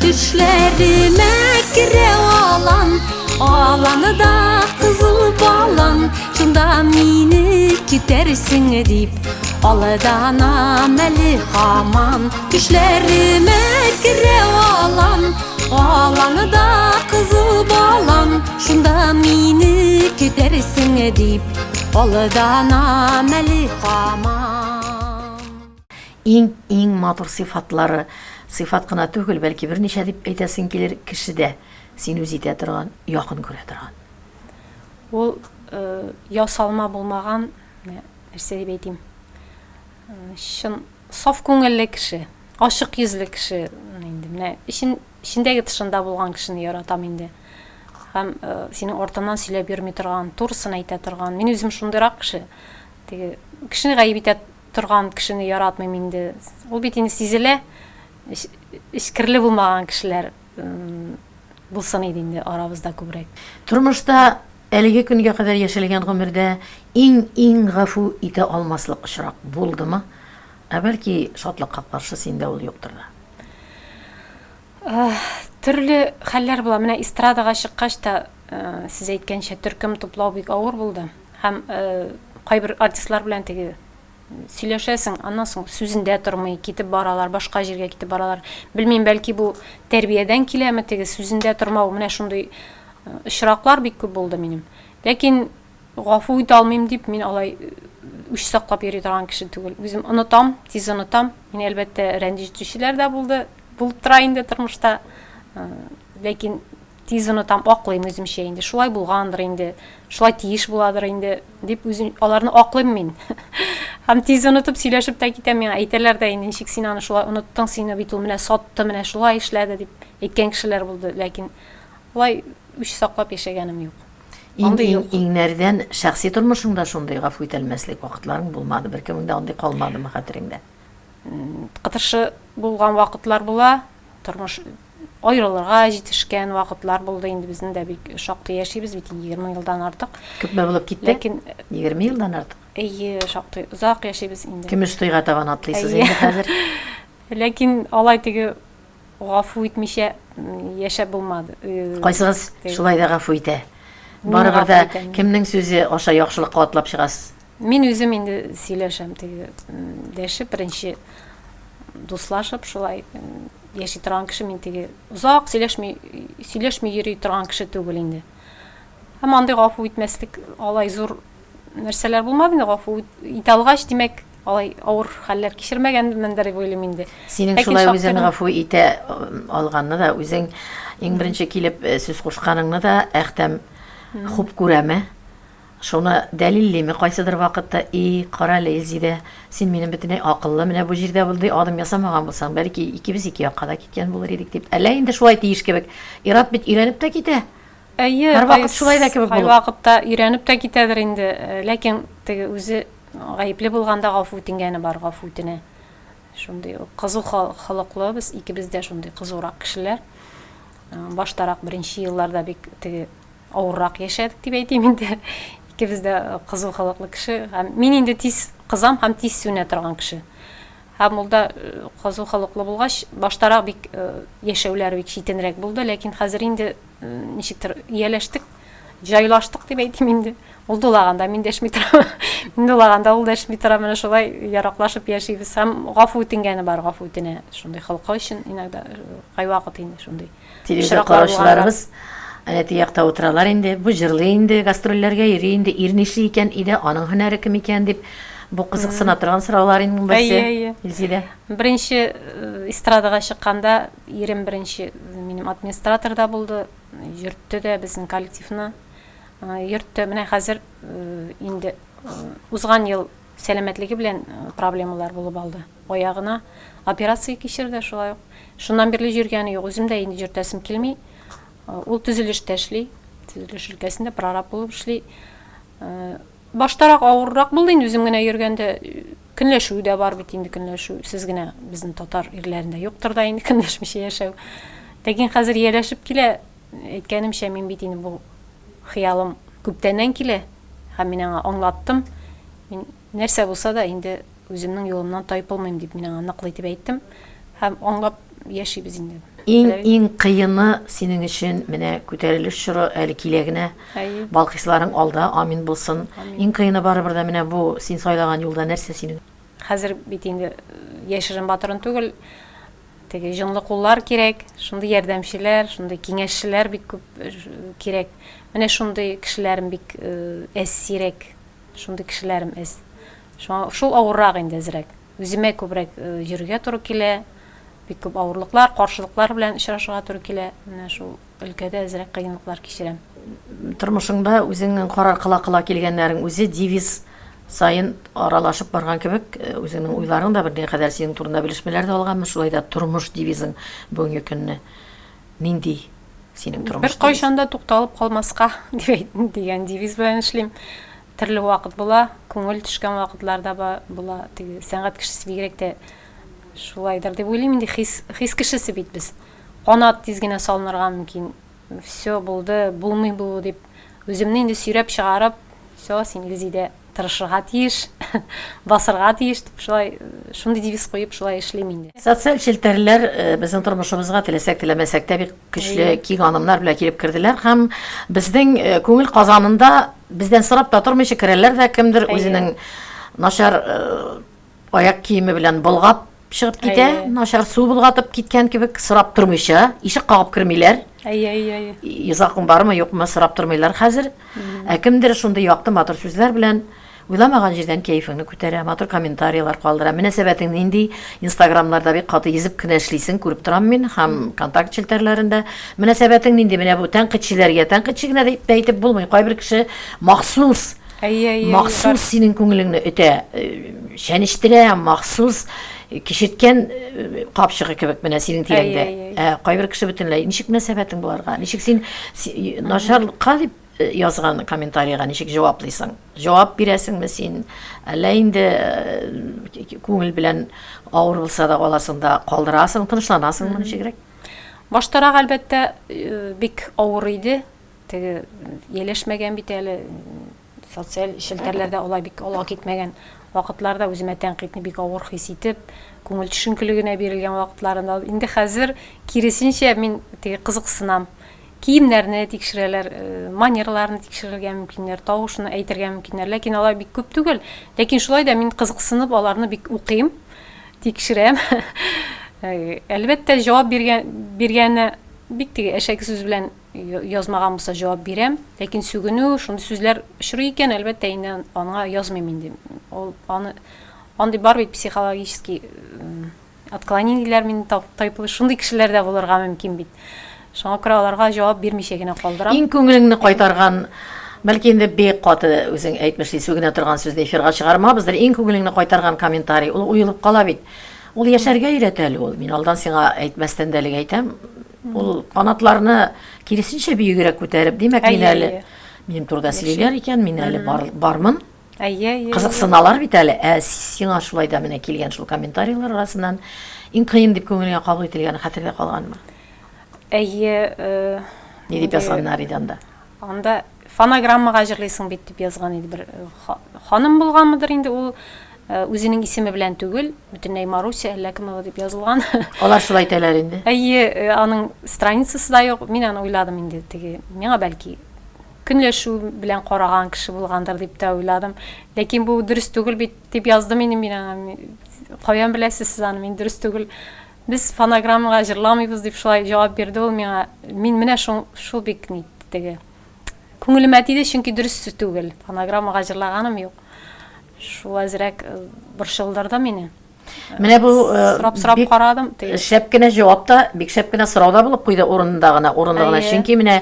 Төшләремә керә алан, Аланы да кызыл балан, Шунда мине көтәрсең дип, Алданам әле һаман. Төшләремә керә алан, Аланы да кызыл балан, Шунда мине көтәрсең дип, Алданам әле һаман. Иң, иң матур сыйфатлары, сыйфат кына түгел, бәлки берничә дип әйтәсең килер, кешедә. Син үз итә торган, якын күрә торган. Ул ясалма булмаган, нәрсә дип әйтим, чын саф күңелле кеше, ачык йөзле кеше инде. Менә эчен, эчендәге тышында булган кешене яратам инде. Һәм синең артыннан сөйләп йөрми торган, турысын әйтә торган. Мин үзем шундыйрак кеше. Теге кешене гаеп итә торган кешене яратмыйм инде. Ул бит инде сизелә. Эчкерле булмаган кешеләр булсын иде инде арабызда күбрәк. Тормышта әлеге көнгә кадәр яшәлгән гомердә иң-иң гафу итә алмаслык очрак булдымы? Ә бәлки, шатлыкка каршы синдә ул юктыр да. Төрле хәлләр була. Менә эстрадага чыккач та, сез әйткәнчә, төркем туплау бик авыр булды. Һәм кайбер артистлар белән теге Сөйләшәсең, аннан соң сүзендә тормый, китеп баралар, башка җиргә китеп баралар. Белмим, бәлки бу тәрбиядән киләме теге сүзендә тормау, менә шундый очраклар бик күп булды минем. Ләкин гафу итә алмыйм дип, мин алай үч саклап йөри торган кеше түгел. Үзем онытам, тиз онытам. Мин, әлбәттә, рәнҗетүчеләр дә булды, булып тора инде тормышта. Ләкин Тиз онытам, аклыйм үземчә инде, шулай булгандыр инде, шулай тиеш буладыр инде, дип үзем аларны аклыйм мин. Һәм тиз онытып сөйләшеп тә китәм, миңа әйтәләр дә инде, ничек син аны шулай оныттың, сине бит ул менә сатты, менә шулай эшләде, дип әйткән кешеләр булды, ләкин алай үч саклап яшәгәнем юк. Иң, Андый иң, юк. иңнәрдән шәхси тормышыңда шундый гафу итәлмәслек вакытларың булмады, беркемең дә андый калмадымы хәтереңдә? Кытыршы булган вакытлар була, тормыш аерылырга җитешкән вакытлар булды инде безнең дә бик шактый яшибез бит инде 20 елдан артык. Күпме булып китте? Ләкин 20 елдан артык. Әйе, шактый озак яшибез инде. Көмеш туйга табан атлыйсыз инде хәзер. Ләкин алай теге гафу итмичә яшәп булмады. Кайсыгыз шулай да гафу итә? Барыбер дә кемнең сүзе аша яхшылыкка атлап чыгасыз? Мин үзем инде сөйләшәм теге дәшеп беренче дуслашып шулай яши торган кеше мин теге озак сөйләшми сөйләшми йөри торган кеше түгел инде. Һәм андый гафу итмәслек алай зур нәрсәләр булмады инде гафу итә алгач, димәк, алай авыр хәлләр кичермәгәнмендер дип уйлыйм инде. Синең шулай үзең гафу итә алганны да, үзең иң беренче килеп сүз кушканыңны да Әхтәм хуп күрәме? Шуны дәлиллиме кайсыдыр вакытта, И, карале, Илзидә, син минем бөтенләй акыллы, менә бу җирдә мондый адым ясамаган булсаң, бәлки, икебез ике якка да киткән булыр идек, дип. Әллә инде шулай тиеш кебек. Ир-ат бит өйрәнеп тә китә. Әйе, Һәрвакыт шулай да кебек булып. Кайвакытта өйрәнеп тә китәдер инде, ләкин теге үзе гаепле булганда гафу үтенгәне бар, гафу үтенә. Шундый кызу холыклы без, икебез дә шундый кызурак кешеләр. Баштарак беренче елларда бик теге авыррак яшәдек дип әйтим инде. Икебез дә кызу холыклы кеше. Һәм мин инде тиз кызам һәм тиз сүнә торган кеше. Һәм ул да кызу холыклы булгач, баштарак бик яшәүләр бик читенрәк булды, ләкин хәзер инде ничектер ияләштек, җайлаштык дип әйтим инде. Ул дулаганда мин дәшми торам. Мин дулаганда ул дәшми тора. Менә шулай яраклашып яшибез. Һәм гафу үтенгәне бар, гафу үтенә. Шундый холкы өчен иногда кайвакыт инде шундый. Телевизор караучыларыбыз әнә теге якта утыралар инде. Бу җырлый инде, гастрольләргә йөри инде, ир нишли икән өйдә, аның һөнәре кем икән дип. Бу кызыксына торган сораулар инде берсе. Әйе, әйе. Илзидә. Беренче эстрадага чыкканда ирем беренче минем администратор да булды, йөртте дә безнең коллективны. Йөртте. Менә хәзер инде узган ел сәламәтлеге белән проблемалар булып алды. Аягына операция кичерде шулай ук. Шуннан бирле йөргәне юк. Үзем дә инде йөртәсем килми. Ул төзелештә эшли. Төзелеш өлкәсендә прораб булып эшли. Баштарак авыррак булды инде үзем генә йөргәндә. Көнләшү дә бар бит инде, көнләшү. Сез генә безнең татар ирләрендә юктыр да инде көнләшмичә яшәү. Ләкин хәзер ияләшеп килә. Әйткәнемчә, мин бит инде бу хыялым күптәннән килә һәм мин аңа аңлаттым. Мин нәрсә булса да инде үземнең юлымнан тайпылмыйм дип мин аңа ныклы итеп әйттем һәм аңлап яшибез инде. Иң иң кыены синең өчен менә күтәрелеш чоры әле килә генә. Балкыйсларың алда, амин булсын. Иң кыены барыбер дә менә бу син сайлаган юлда нәрсә синең? Хәзер бит инде яшерен батырын түгел, теге җонлы куллар кирәк, шундый ярдәмчеләр, шундый киңәшчеләр бик күп кирәк. Менә шундый кешеләрем бик әз, сирәк. Шундый кешеләрем әз. Шуңа шул авыррак инде әзрәк. Үземә күбрәк йөрергә туры килә. Бик күп авырлыклар, каршылыклар белән очрашырга туры килә. Менә шул өлкәдә әзрәк кыенлыклар кичерәм. Тормышыңда үзеңнең карар кыла-кыла килгәннәрең үзе девиз саен аралашып барган кебек, үзеңнең уйларың да берникадәр синең турында белешмәләр дә алганмын, шулай да тормыш девизың бүгенге көнне нинди синең тормыш девизың? Беркайчан да тукталып калмаска дигән девиз белән эшлим. Төрле вакыт була, күңел төшкән вакытлар да була. Теге сәнгать кешесе бигрәк тә шулайдыр дип уйлыйм инде, хис, хис кешесе бит без. Канат тиз генә салынырга мөмкин. Все, булды, булмый бу дип, үземне инде сөйрәп чыгарып, все, син Илзидә тырышырга тиеш, басырга тиеш дип шулай шундый девиз куеп шулай эшлим инде. Социаль челтәрләр безнең тормышыбызга теләсәк теләмәсәк тә бик көчле киң анымнар белән килеп керделәр һәм безнең күңел казанында бездән сорап та тормыйча керәләр дә кемдер үзенең начар аяк киеме белән болгап чыгып китә, начар су болгатып киткән кебек, сорап тормыйча, ишек кагып кермиләр. Әйе, әйе, әйе. Йозакың бармы, юкмы, сорап тормыйлар хәзер. Ә кемдер шундый якты матур сүзләр белән уйламаган җирдән кәефеңне күтәрә, матур комментарийлар калдыра. Мөнәсәбәтең нинди? Инстаграмнарда бик каты йөзеп кенә эшлисең, күреп торам мин, һәм контакт челтәрләрендә. Мөнәсәбәтең нинди? Менә бу тәнкыйтьчеләргә, тәнкыйтьче генә дип тә әйтеп булмый. Кайбер кеше махсус Әйе, әйе, махсус синең күңелеңне өтә, чәнечтерә, махсус кичерткән капчыгы кебек менә синең тирәңдә. Ә кайбер кеше бөтенләй ничек мөнәсәбәтең боларга? Ничек син начарлыкка дип язган комментарийга ничек җаваплыйсың? Җавап бирәсеңме син? Әллә инде күңел белән авыр булса да аласың да калдырасың, тынычланасыңмы ничегрәк? Баштарак, әлбәттә, бик авыр иде. Теге ияләшмәгән бит әле, социаль челтәрләрдә алай бик алга китмәгән вакытларда үземә тәнкыйтьне бик авыр хис итеп, күңел төшенкелегенә бирелгән вакытларында. Инде хәзер киресенчә мин теге кызыксынам. Киемнәрне тикшерәләр, э, манерларны тикшерергә мөмкиннәр, тавышны әйтергә мөмкиннәр. Ләкин алай бик күп түгел. Ләкин шулай да мин кызыксынып аларны бик укыйм, тикшерәм. Э, әлбәттә, җавап биргән биргәне бик теге әшәке сүз белән Язмаган булса җавап бирәм. Ләкин сүгенү, шундый сүзләр очрый икән, әлбәттә, инде аңа язмыйм инде. Ул аны андый бар бит психологический отклонениеләр мин тайпылыш, шундый кешеләр дә булырга мөмкин бит. Шуңа күрә аларга җавап бирмичә генә калдырам. Иң күңелеңне кайтарган, бәлки инде бик каты үзең әйтмешли сүгенә торган сүзне эфирга чыгармабыздыр, иң күңелеңне кайтарган комментарий, ул уелып кала бит. Ул яшәргә өйрәтә әле ул. Мин алдан сиңа әйтмәстән дә әлегә әйтәм. Ул канатларны киресенчә биегрәк күтәреп, димәк, мин әле минем турыда сөйлиләр икән, мин әле бар, бармын. Әйе, әйе. Кызыксыналар бит әле. Ә сиңа шулай да менә килгән шул комментарийлар арасыннан иң кыен дип күңелеңә кабул ителгәне хәтердә калганмы? Әйе. Э, Ни дип язганнар иде анда? Анда фонограммага җырлыйсың бит дип язган иде бер э, ханым булганмыдыр инде ул э, үзенең исеме белән түгел, бөтенләй Маруся әллә кемова дип язылган. Алар шулай әйтәләр инде. Әйе, э, аның страницасы да юк. Мин аны уйладым инде теге. Миңа бәлки көнләшү белән караган кеше булгандыр дип тә уйладым. Ләкин бу дөрес түгел бит дип яздым инде мин аңа. Каян беләсез сез аны? Мин дөрес түгел. Без фонограммага җырламыйбыз, дип шулай җавап бирде ул миңа. Мин менә шул, шул бик ни теге. Күңелемә тиде, чөнки дөрес сүз түгел. Фонограммага җырлаганым юк. Шул әзрәк э, борчылдырды мине. Менә бу э, сорап-сорап бик карадым. Теге. Шәп кенә җавап та, бик шәп кенә сорау да булып куйды урынында гына, урынлы гына. Әйе. Чөнки менә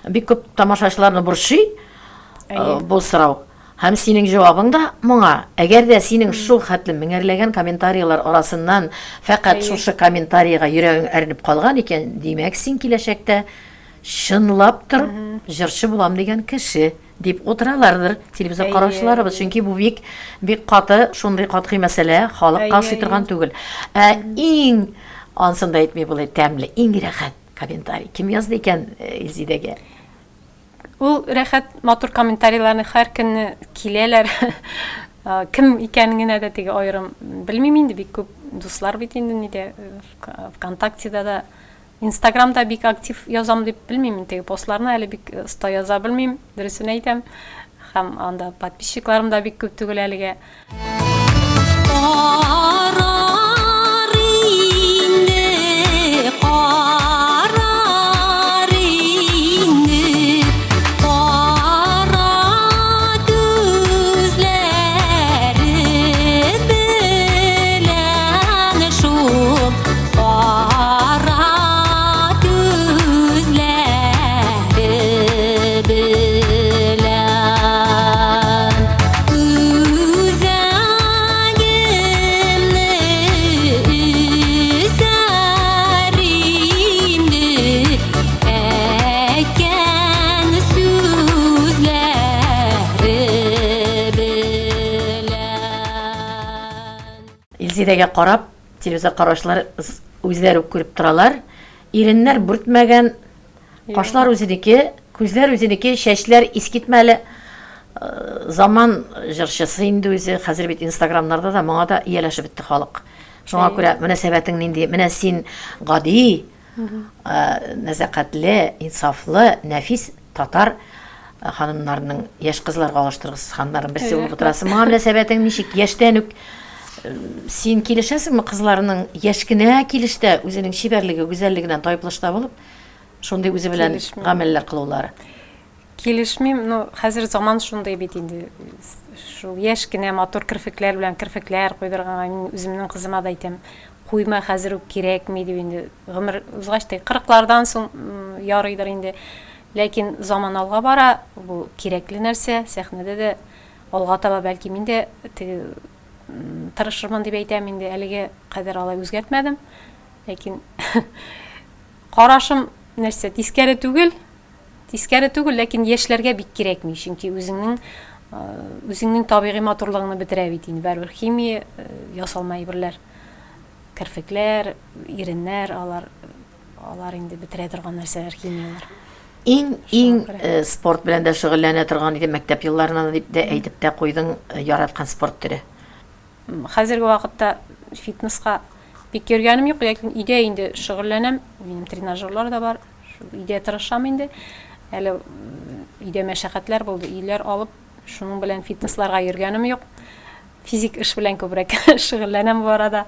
бик күп тамашачыларны борчый э, Әйе. бу сорау. Һәм синең җавабың да моңа, әгәр дә синең шул хәтле меңәрләгән комментарийлар арасыннан фәкать шушы комментарийга йөрәгең әрнеп калган икән, димәк, син киләчәктә чынлап торып җырчы булам дигән кеше дип утыралардыр телевизор караучыларыбыз. Чөнки бу бик бик каты, шундый катгый мәсьәлә, халыкка ошый торган түгел. Ә иң, ансын да әйтми булмый, тәмле, иң рәхәт комментарий кем язды икән Илзидәгә? Ул рәхәт матур комментарийларны һәр көнне киләләр. Кем икәнен генә дә теге аерым белмим инде, бик күп дуслар бит инде нидә, ВКонтактеда да, Инстаграмда бик актив язам дип белмим, теге постларны әле бик оста яза белмим, дөресен әйтәм. Һәм анда подписчикларым да бик күп түгел әлегә. Карар инде, карар инде, кара күзләре белән шул кара күзләре белән. Үзәгемне өзәр инде әйткән сүзләре белән. Илзирәгә карап, телевизор караучылар үзләре үк күреп торалар. Иреннәр бүртмәгән, Кашлар үзенеке, күзләр үзенеке, чәчләр искитмәле. Заман җырчысы инде үзе. Хәзер бит инстаграмнарда да моңа да ияләшеп бетте халык. Шуңа күрә мөнәсәбәтең нинди? Менә син гади, нәзакәтле, инсафлы, нәфис татар ханымнарының яшь кызларга алыштыргысыз ханымнарның берсе булып утырасың. Моңа мөнәсәбәтең ничек? Яшьтән үк син килешәсеңме кызларның яшь кенә килештә үзенең чибәрлеге, гүзәллегеннән тайпылышта булып, Шундый үзе белән гамәлләр кылулары. Килешмим, ну, хәзер заман шундый бит инде. Шул яшь кенә матур керфекләр белән керфекләр куйдырганга мин үземнең кызыма да әйтәм, куйма хәзер үк кирәкми дип инде. Гомер узгач та кырыклардан соң ярыйдыр инде. Ләкин заман алга бара, бу кирәкле нәрсә, сәхнәдә дә алга таба бәлки мин дә теге тырышырмын дип әйтәм инде, әлегә кадәр алай үзгәртмәдем. Ләкин Карашым нәрсә, тискәре түгел, тискәре түгел, ләкин яшьләргә бик кирәкми, чөнки үзеңнең үзеңнең табигый матурлыгыңны бетерә бит инде барыбер химия, ясалма әйберләр, керфекләр, иреннәр, алар алар инде бетерә торган нәрсәләр, химияләр. Иң иң спорт белән дә шөгыльләнә торган иде мәктәп елларында дип тә әйтеп тә куйдың, яраткан спорт төре. Хәзерге вакытта фитнеска бик йөргәнем юк, ләкин өйдә инде шөгыльләнәм. Минем тренажерлар да бар. Шул өйдә тырышам инде. Әле өйдә мәшәкатьләр булды, өйләр алып, шуның белән фитнесларга йөргәнем юк. Физик эш белән күбрәк шөгыльләнәм бу арада.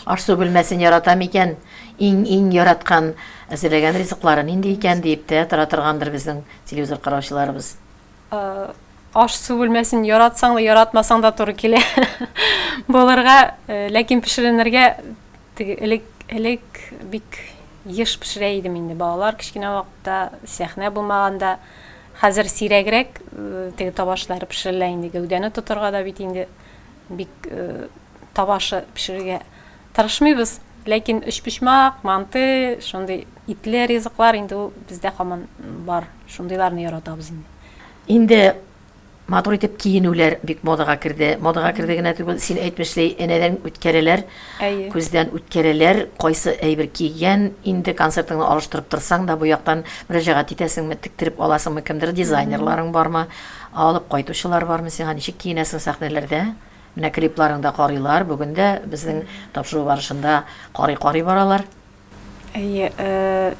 Аш-су бүлмәсен ярата микән? Иң-иң яраткан, әзерләгән ризыклары нинди икән, диеп тә тора торгандыр безнең телевизор караучыларыбыз. Аш-су бүлмәсен яратсаң да, яратмасаң да туры килә булырга. Ләкин пешеренергә теге элек элек бик еш пешерә идем инде. Балалар кечкенә вакытта, сәхнә булмаганда. Хәзер сирәгрәк теге табашлары пешерелә инде. Гәүдәне тотарга да бит инде бик табашы пешерергә тырышмыйбыз. Ләкин өчпочмак, манты, шундый итле ризыклар инде ул бездә һаман бар. Шундыйларны яратабыз инде. Инде матур итеп киенүләр бик модага керде. Модага керде генә түгел, син әйтмешли, энәдән үткәрәләр, Әйе. күздән үткәрәләр, кайсы әйбер кигән, инде концертыңны алыштырып торсаң да, бу яктан мөрәҗәгать итәсеңме, тектереп аласыңмы, кемдер дизайнерларың бармы, алып кайтучылар бармы сиңа, ничек киенәсең сәхнәләрдә? Менә клипларыңда карыйлар, бүген дә безнең тапшыру барышында карый-карый баралар. Әйе,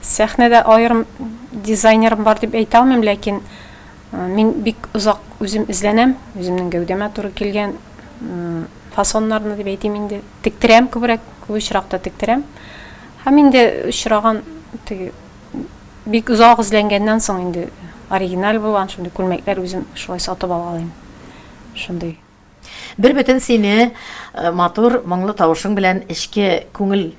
сәхнәдә аерым дизайнерым бар дип әйтә алмыйм, ләкин мин бик озак үзем эзләнәм, үземнең гәүдәмә туры килгән фасоннарны дип әйтим инде. Тектерәм күбрәк, күп очракта тектерәм. Һәм инде очраган теге бик озак эзләнгәннән соң инде оригиналь булган шундый күлмәкләр үзем шулай сатып алгалыйм. Шундый. Бербөтен сине матур, моңлы тавышың белән эчке күңел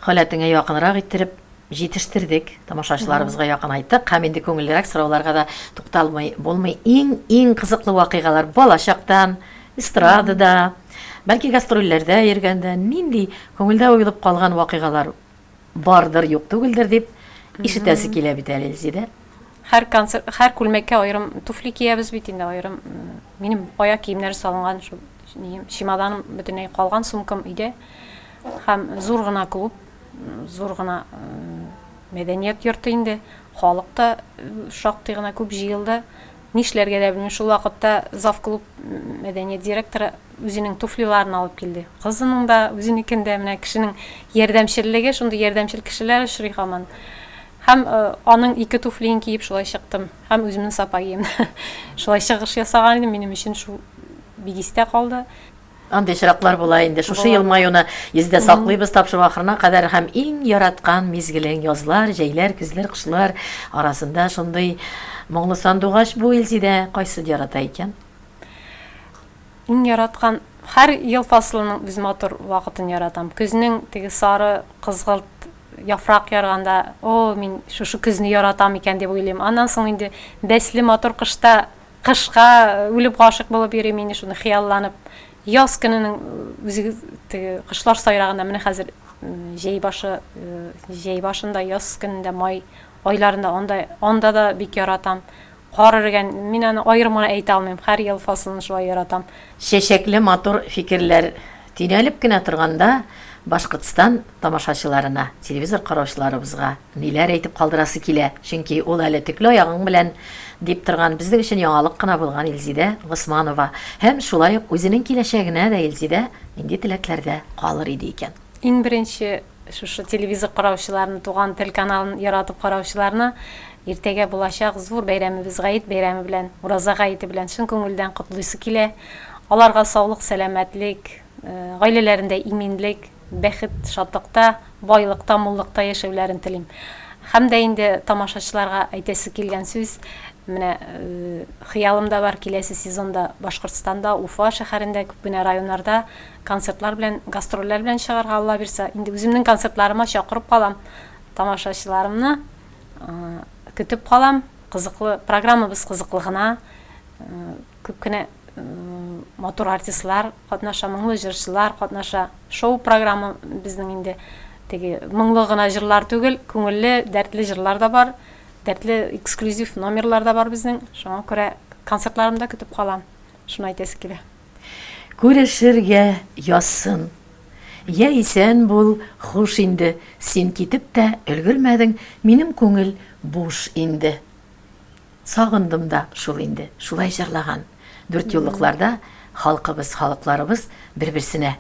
халәтеңә якынрак иттереп, җитештердек, тамашачыларыбызга якынайттык һәм инде күңеллерәк сорауларга да тукталмый булмый. Иң-иң кызыклы вакыйгалар балачактан, эстрадада, бәлки гастрольләрдә йөргәндә нинди күңелдә уелып калган вакыйгалар бардыр, юк түгелдер дип ишетәсе килә бит әле, Илзидә. Һәр концерт, һәр күлмәккә аерым туфли киябез бит инде, аерым. Минем аяк киемнәре салынган шул нием, чемоданым бөтенләй калган, сумкам өйдә. Һәм зур гына клуб, зур гына мәдәният йорты инде. Халык та шактый гына күп җыелды. Нишләргә дә белмим. Шул вакытта завклуб мәдәният директоры үзенең туфлиларын алып килде. Кызының да, үзенекен дә. Менә кешенең ярдәмчеллеге, шундый ярдәмчел кешеләр очрый һаман. Һәм аның ике туфлиен киеп шулай чыктым. Һәм үземнең сапогиемне. Шулай чыгыш ясаган идем. Минем өчен шул бик истә калды. Андый очраклар була инде. Шушы елмаюны йөздә саклыйбыз тапшыру ахырына кадәр һәм иң яраткан мизгелең язлар, җәйләр, көзләр, кышлар арасында шундый моңлы сандугач бу Илзидә кайсын ярата икән? Иң яраткан һәр ел фасылының үз матур вакытын яратам. Көзнең теге сары, кызгылт яфрак ярганда, о, мин шушы көзне яратам икән дип уйлыйм. Аннан соң инде бәсле матур кышта Кышка үлеп гашыйк булып йөрим инде шуны хыялланып. Яз көненең үзегез теге кошлар сайраганда менә хәзер җәй башы, җәй башында, яз көнендә, май айларында анда анда да бик яратам. Кар эрегән, мин аны аерым гына әйтә алмыйм, һәр ел фасылын шулай яратам. Чәчәкле матур фикерләр төйнәлеп кенә торганда Башкортстан тамашачыларына, телевизор караучыларыбызга ниләр әйтеп калдырасы килә, чөнки ул әле төкле аягың белән дип торган, безнең өчен яңалык кына булган Илзидә Госманова һәм шулай ук үзенең киләчәгенә дә Илзидә нинди теләкләрдә калыр иде икән? Иң беренче шушы телевизор караучыларны, Туган тел каналын яратып караучыларны иртәгә булачак зур бәйрәмебез Гает бәйрәме белән, Ураза гаете белән чын күңелдән котлыйсы килә. Аларга саулык, сәламәтлек, гаиләләрендә иминлек, бәхет, шатлыкта, байлыкта, муллыкта яшәүләрен телим. Һәм дә инде тамашачыларга әйтәсе килгән сүз, менә хыялым да бар, киләсе сезонда Башкортстанда, Уфа шәһәрендә, күп кенә районнарда концертлар белән, гастрольләр белән чыгарга, Алла бирса. Инде үземнең концертларыма чакырып калам тамашачыларымны, көтеп калам. Кызыклы, программабыз кызыклы гына. Күп кенә матур артистлар катнаша, моңлы җырчылар катнаша. Шоу программа безнең инде теге моңлы гына җырлар түгел, күңелле, дәртле җырлар да бар, дәртле эксклюзив номерлар да бар безнең. Шуңа күрә концертларымда көтеп калам. Шуны әйтәсе килә. Күрешергә язсын. Йә исән бул, хуш инде, син китеп тә өлгермәдең, минем күңел буш инде. Сагындым да шул инде, шулай җырлаган. Дүртьюллыкларда халкыбыз, халыкларыбыз бер-берсенә.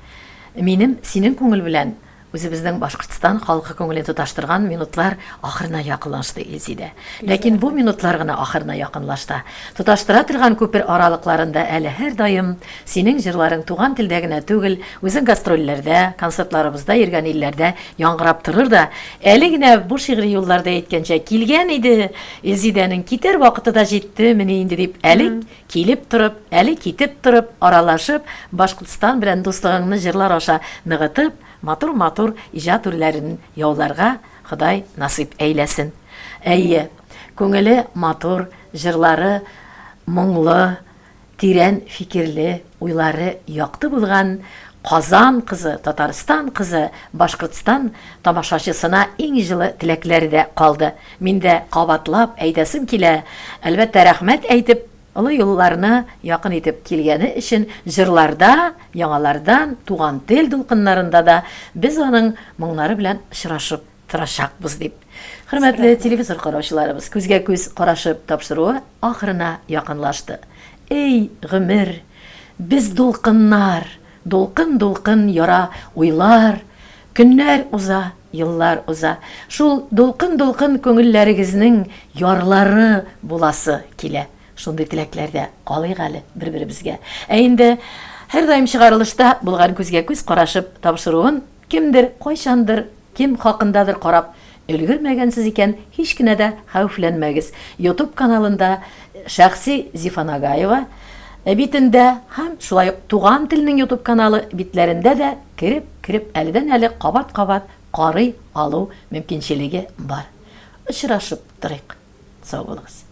Минем синең күңел белән үзебезнең Башкортстан халкы күңелен тоташтырган минутлар ахырына якынлашты, Илзидә. Ләкин бу минутлар гына ахырына якынлашта. Тоташтыра торган күпер аралыкларында әле һәрдаим синең җырларың туган телдә генә түгел, үзең гастрольләрдә, концертларыбызда йөргән илләрдә яңгырап торыр да, әле генә бу шигъри юлларда әйткәнчә, килгән иде Илзидәнең китәр вакыты да җитте мени инде дип, әле килеп торып, әле китеп торып, аралашып, Башкортстан белән дуслыгыңны җырлар аша ныгытып, матур-матур иҗат үрләрен яуларга Ходай насыйп әйләсен. Әйе, күңеле матур, җырлары моңлы, Тирән фикерле, уйлары якты булган Казан кызы, Татарстан кызы, Башкортстан тамашачысына иң җылы теләкләр дә калды. Мин дә кабатлап әйтәсем килә, әлбәттә, рәхмәт әйтеп, олы юлларны якын итеп килгәне өчен җырларда, яңалардан, Туган тел дулкыннарында да без аның моңнары белән очрашып торачакбыз дип. Хөрмәтле телевизор караучыларыбыз, күзгә-күз карашып тапшыруы ахырына якынлашты. Эй, гомер! Без дулкыннар, дулкын-дулкын яра уйлар, көннәр уза, еллар уза. Шул дулкын-дулкын күңелләрегезнең ярлары буласы килә. Шундый теләкләрдә калыйк әле бер-беребезгә. Ә инде һәрдаим чыгарылышта булган күзгә-күз карашып тапшыруын Кемдер, кайчандыр, кем хакындадыр карап өлгермәгәнсез икән, һич кенә дә хәвефләнмәгез, Ютуб каналында шәхси Зифа Нагаева битендә һәм шулай ук Туган телнең Ютуб каналы битләрендә дә кереп-кереп әледән-әле кабат-кабат карый алу мөмкинчелеге бар. Очрашып торыйк. Сау булыгыз.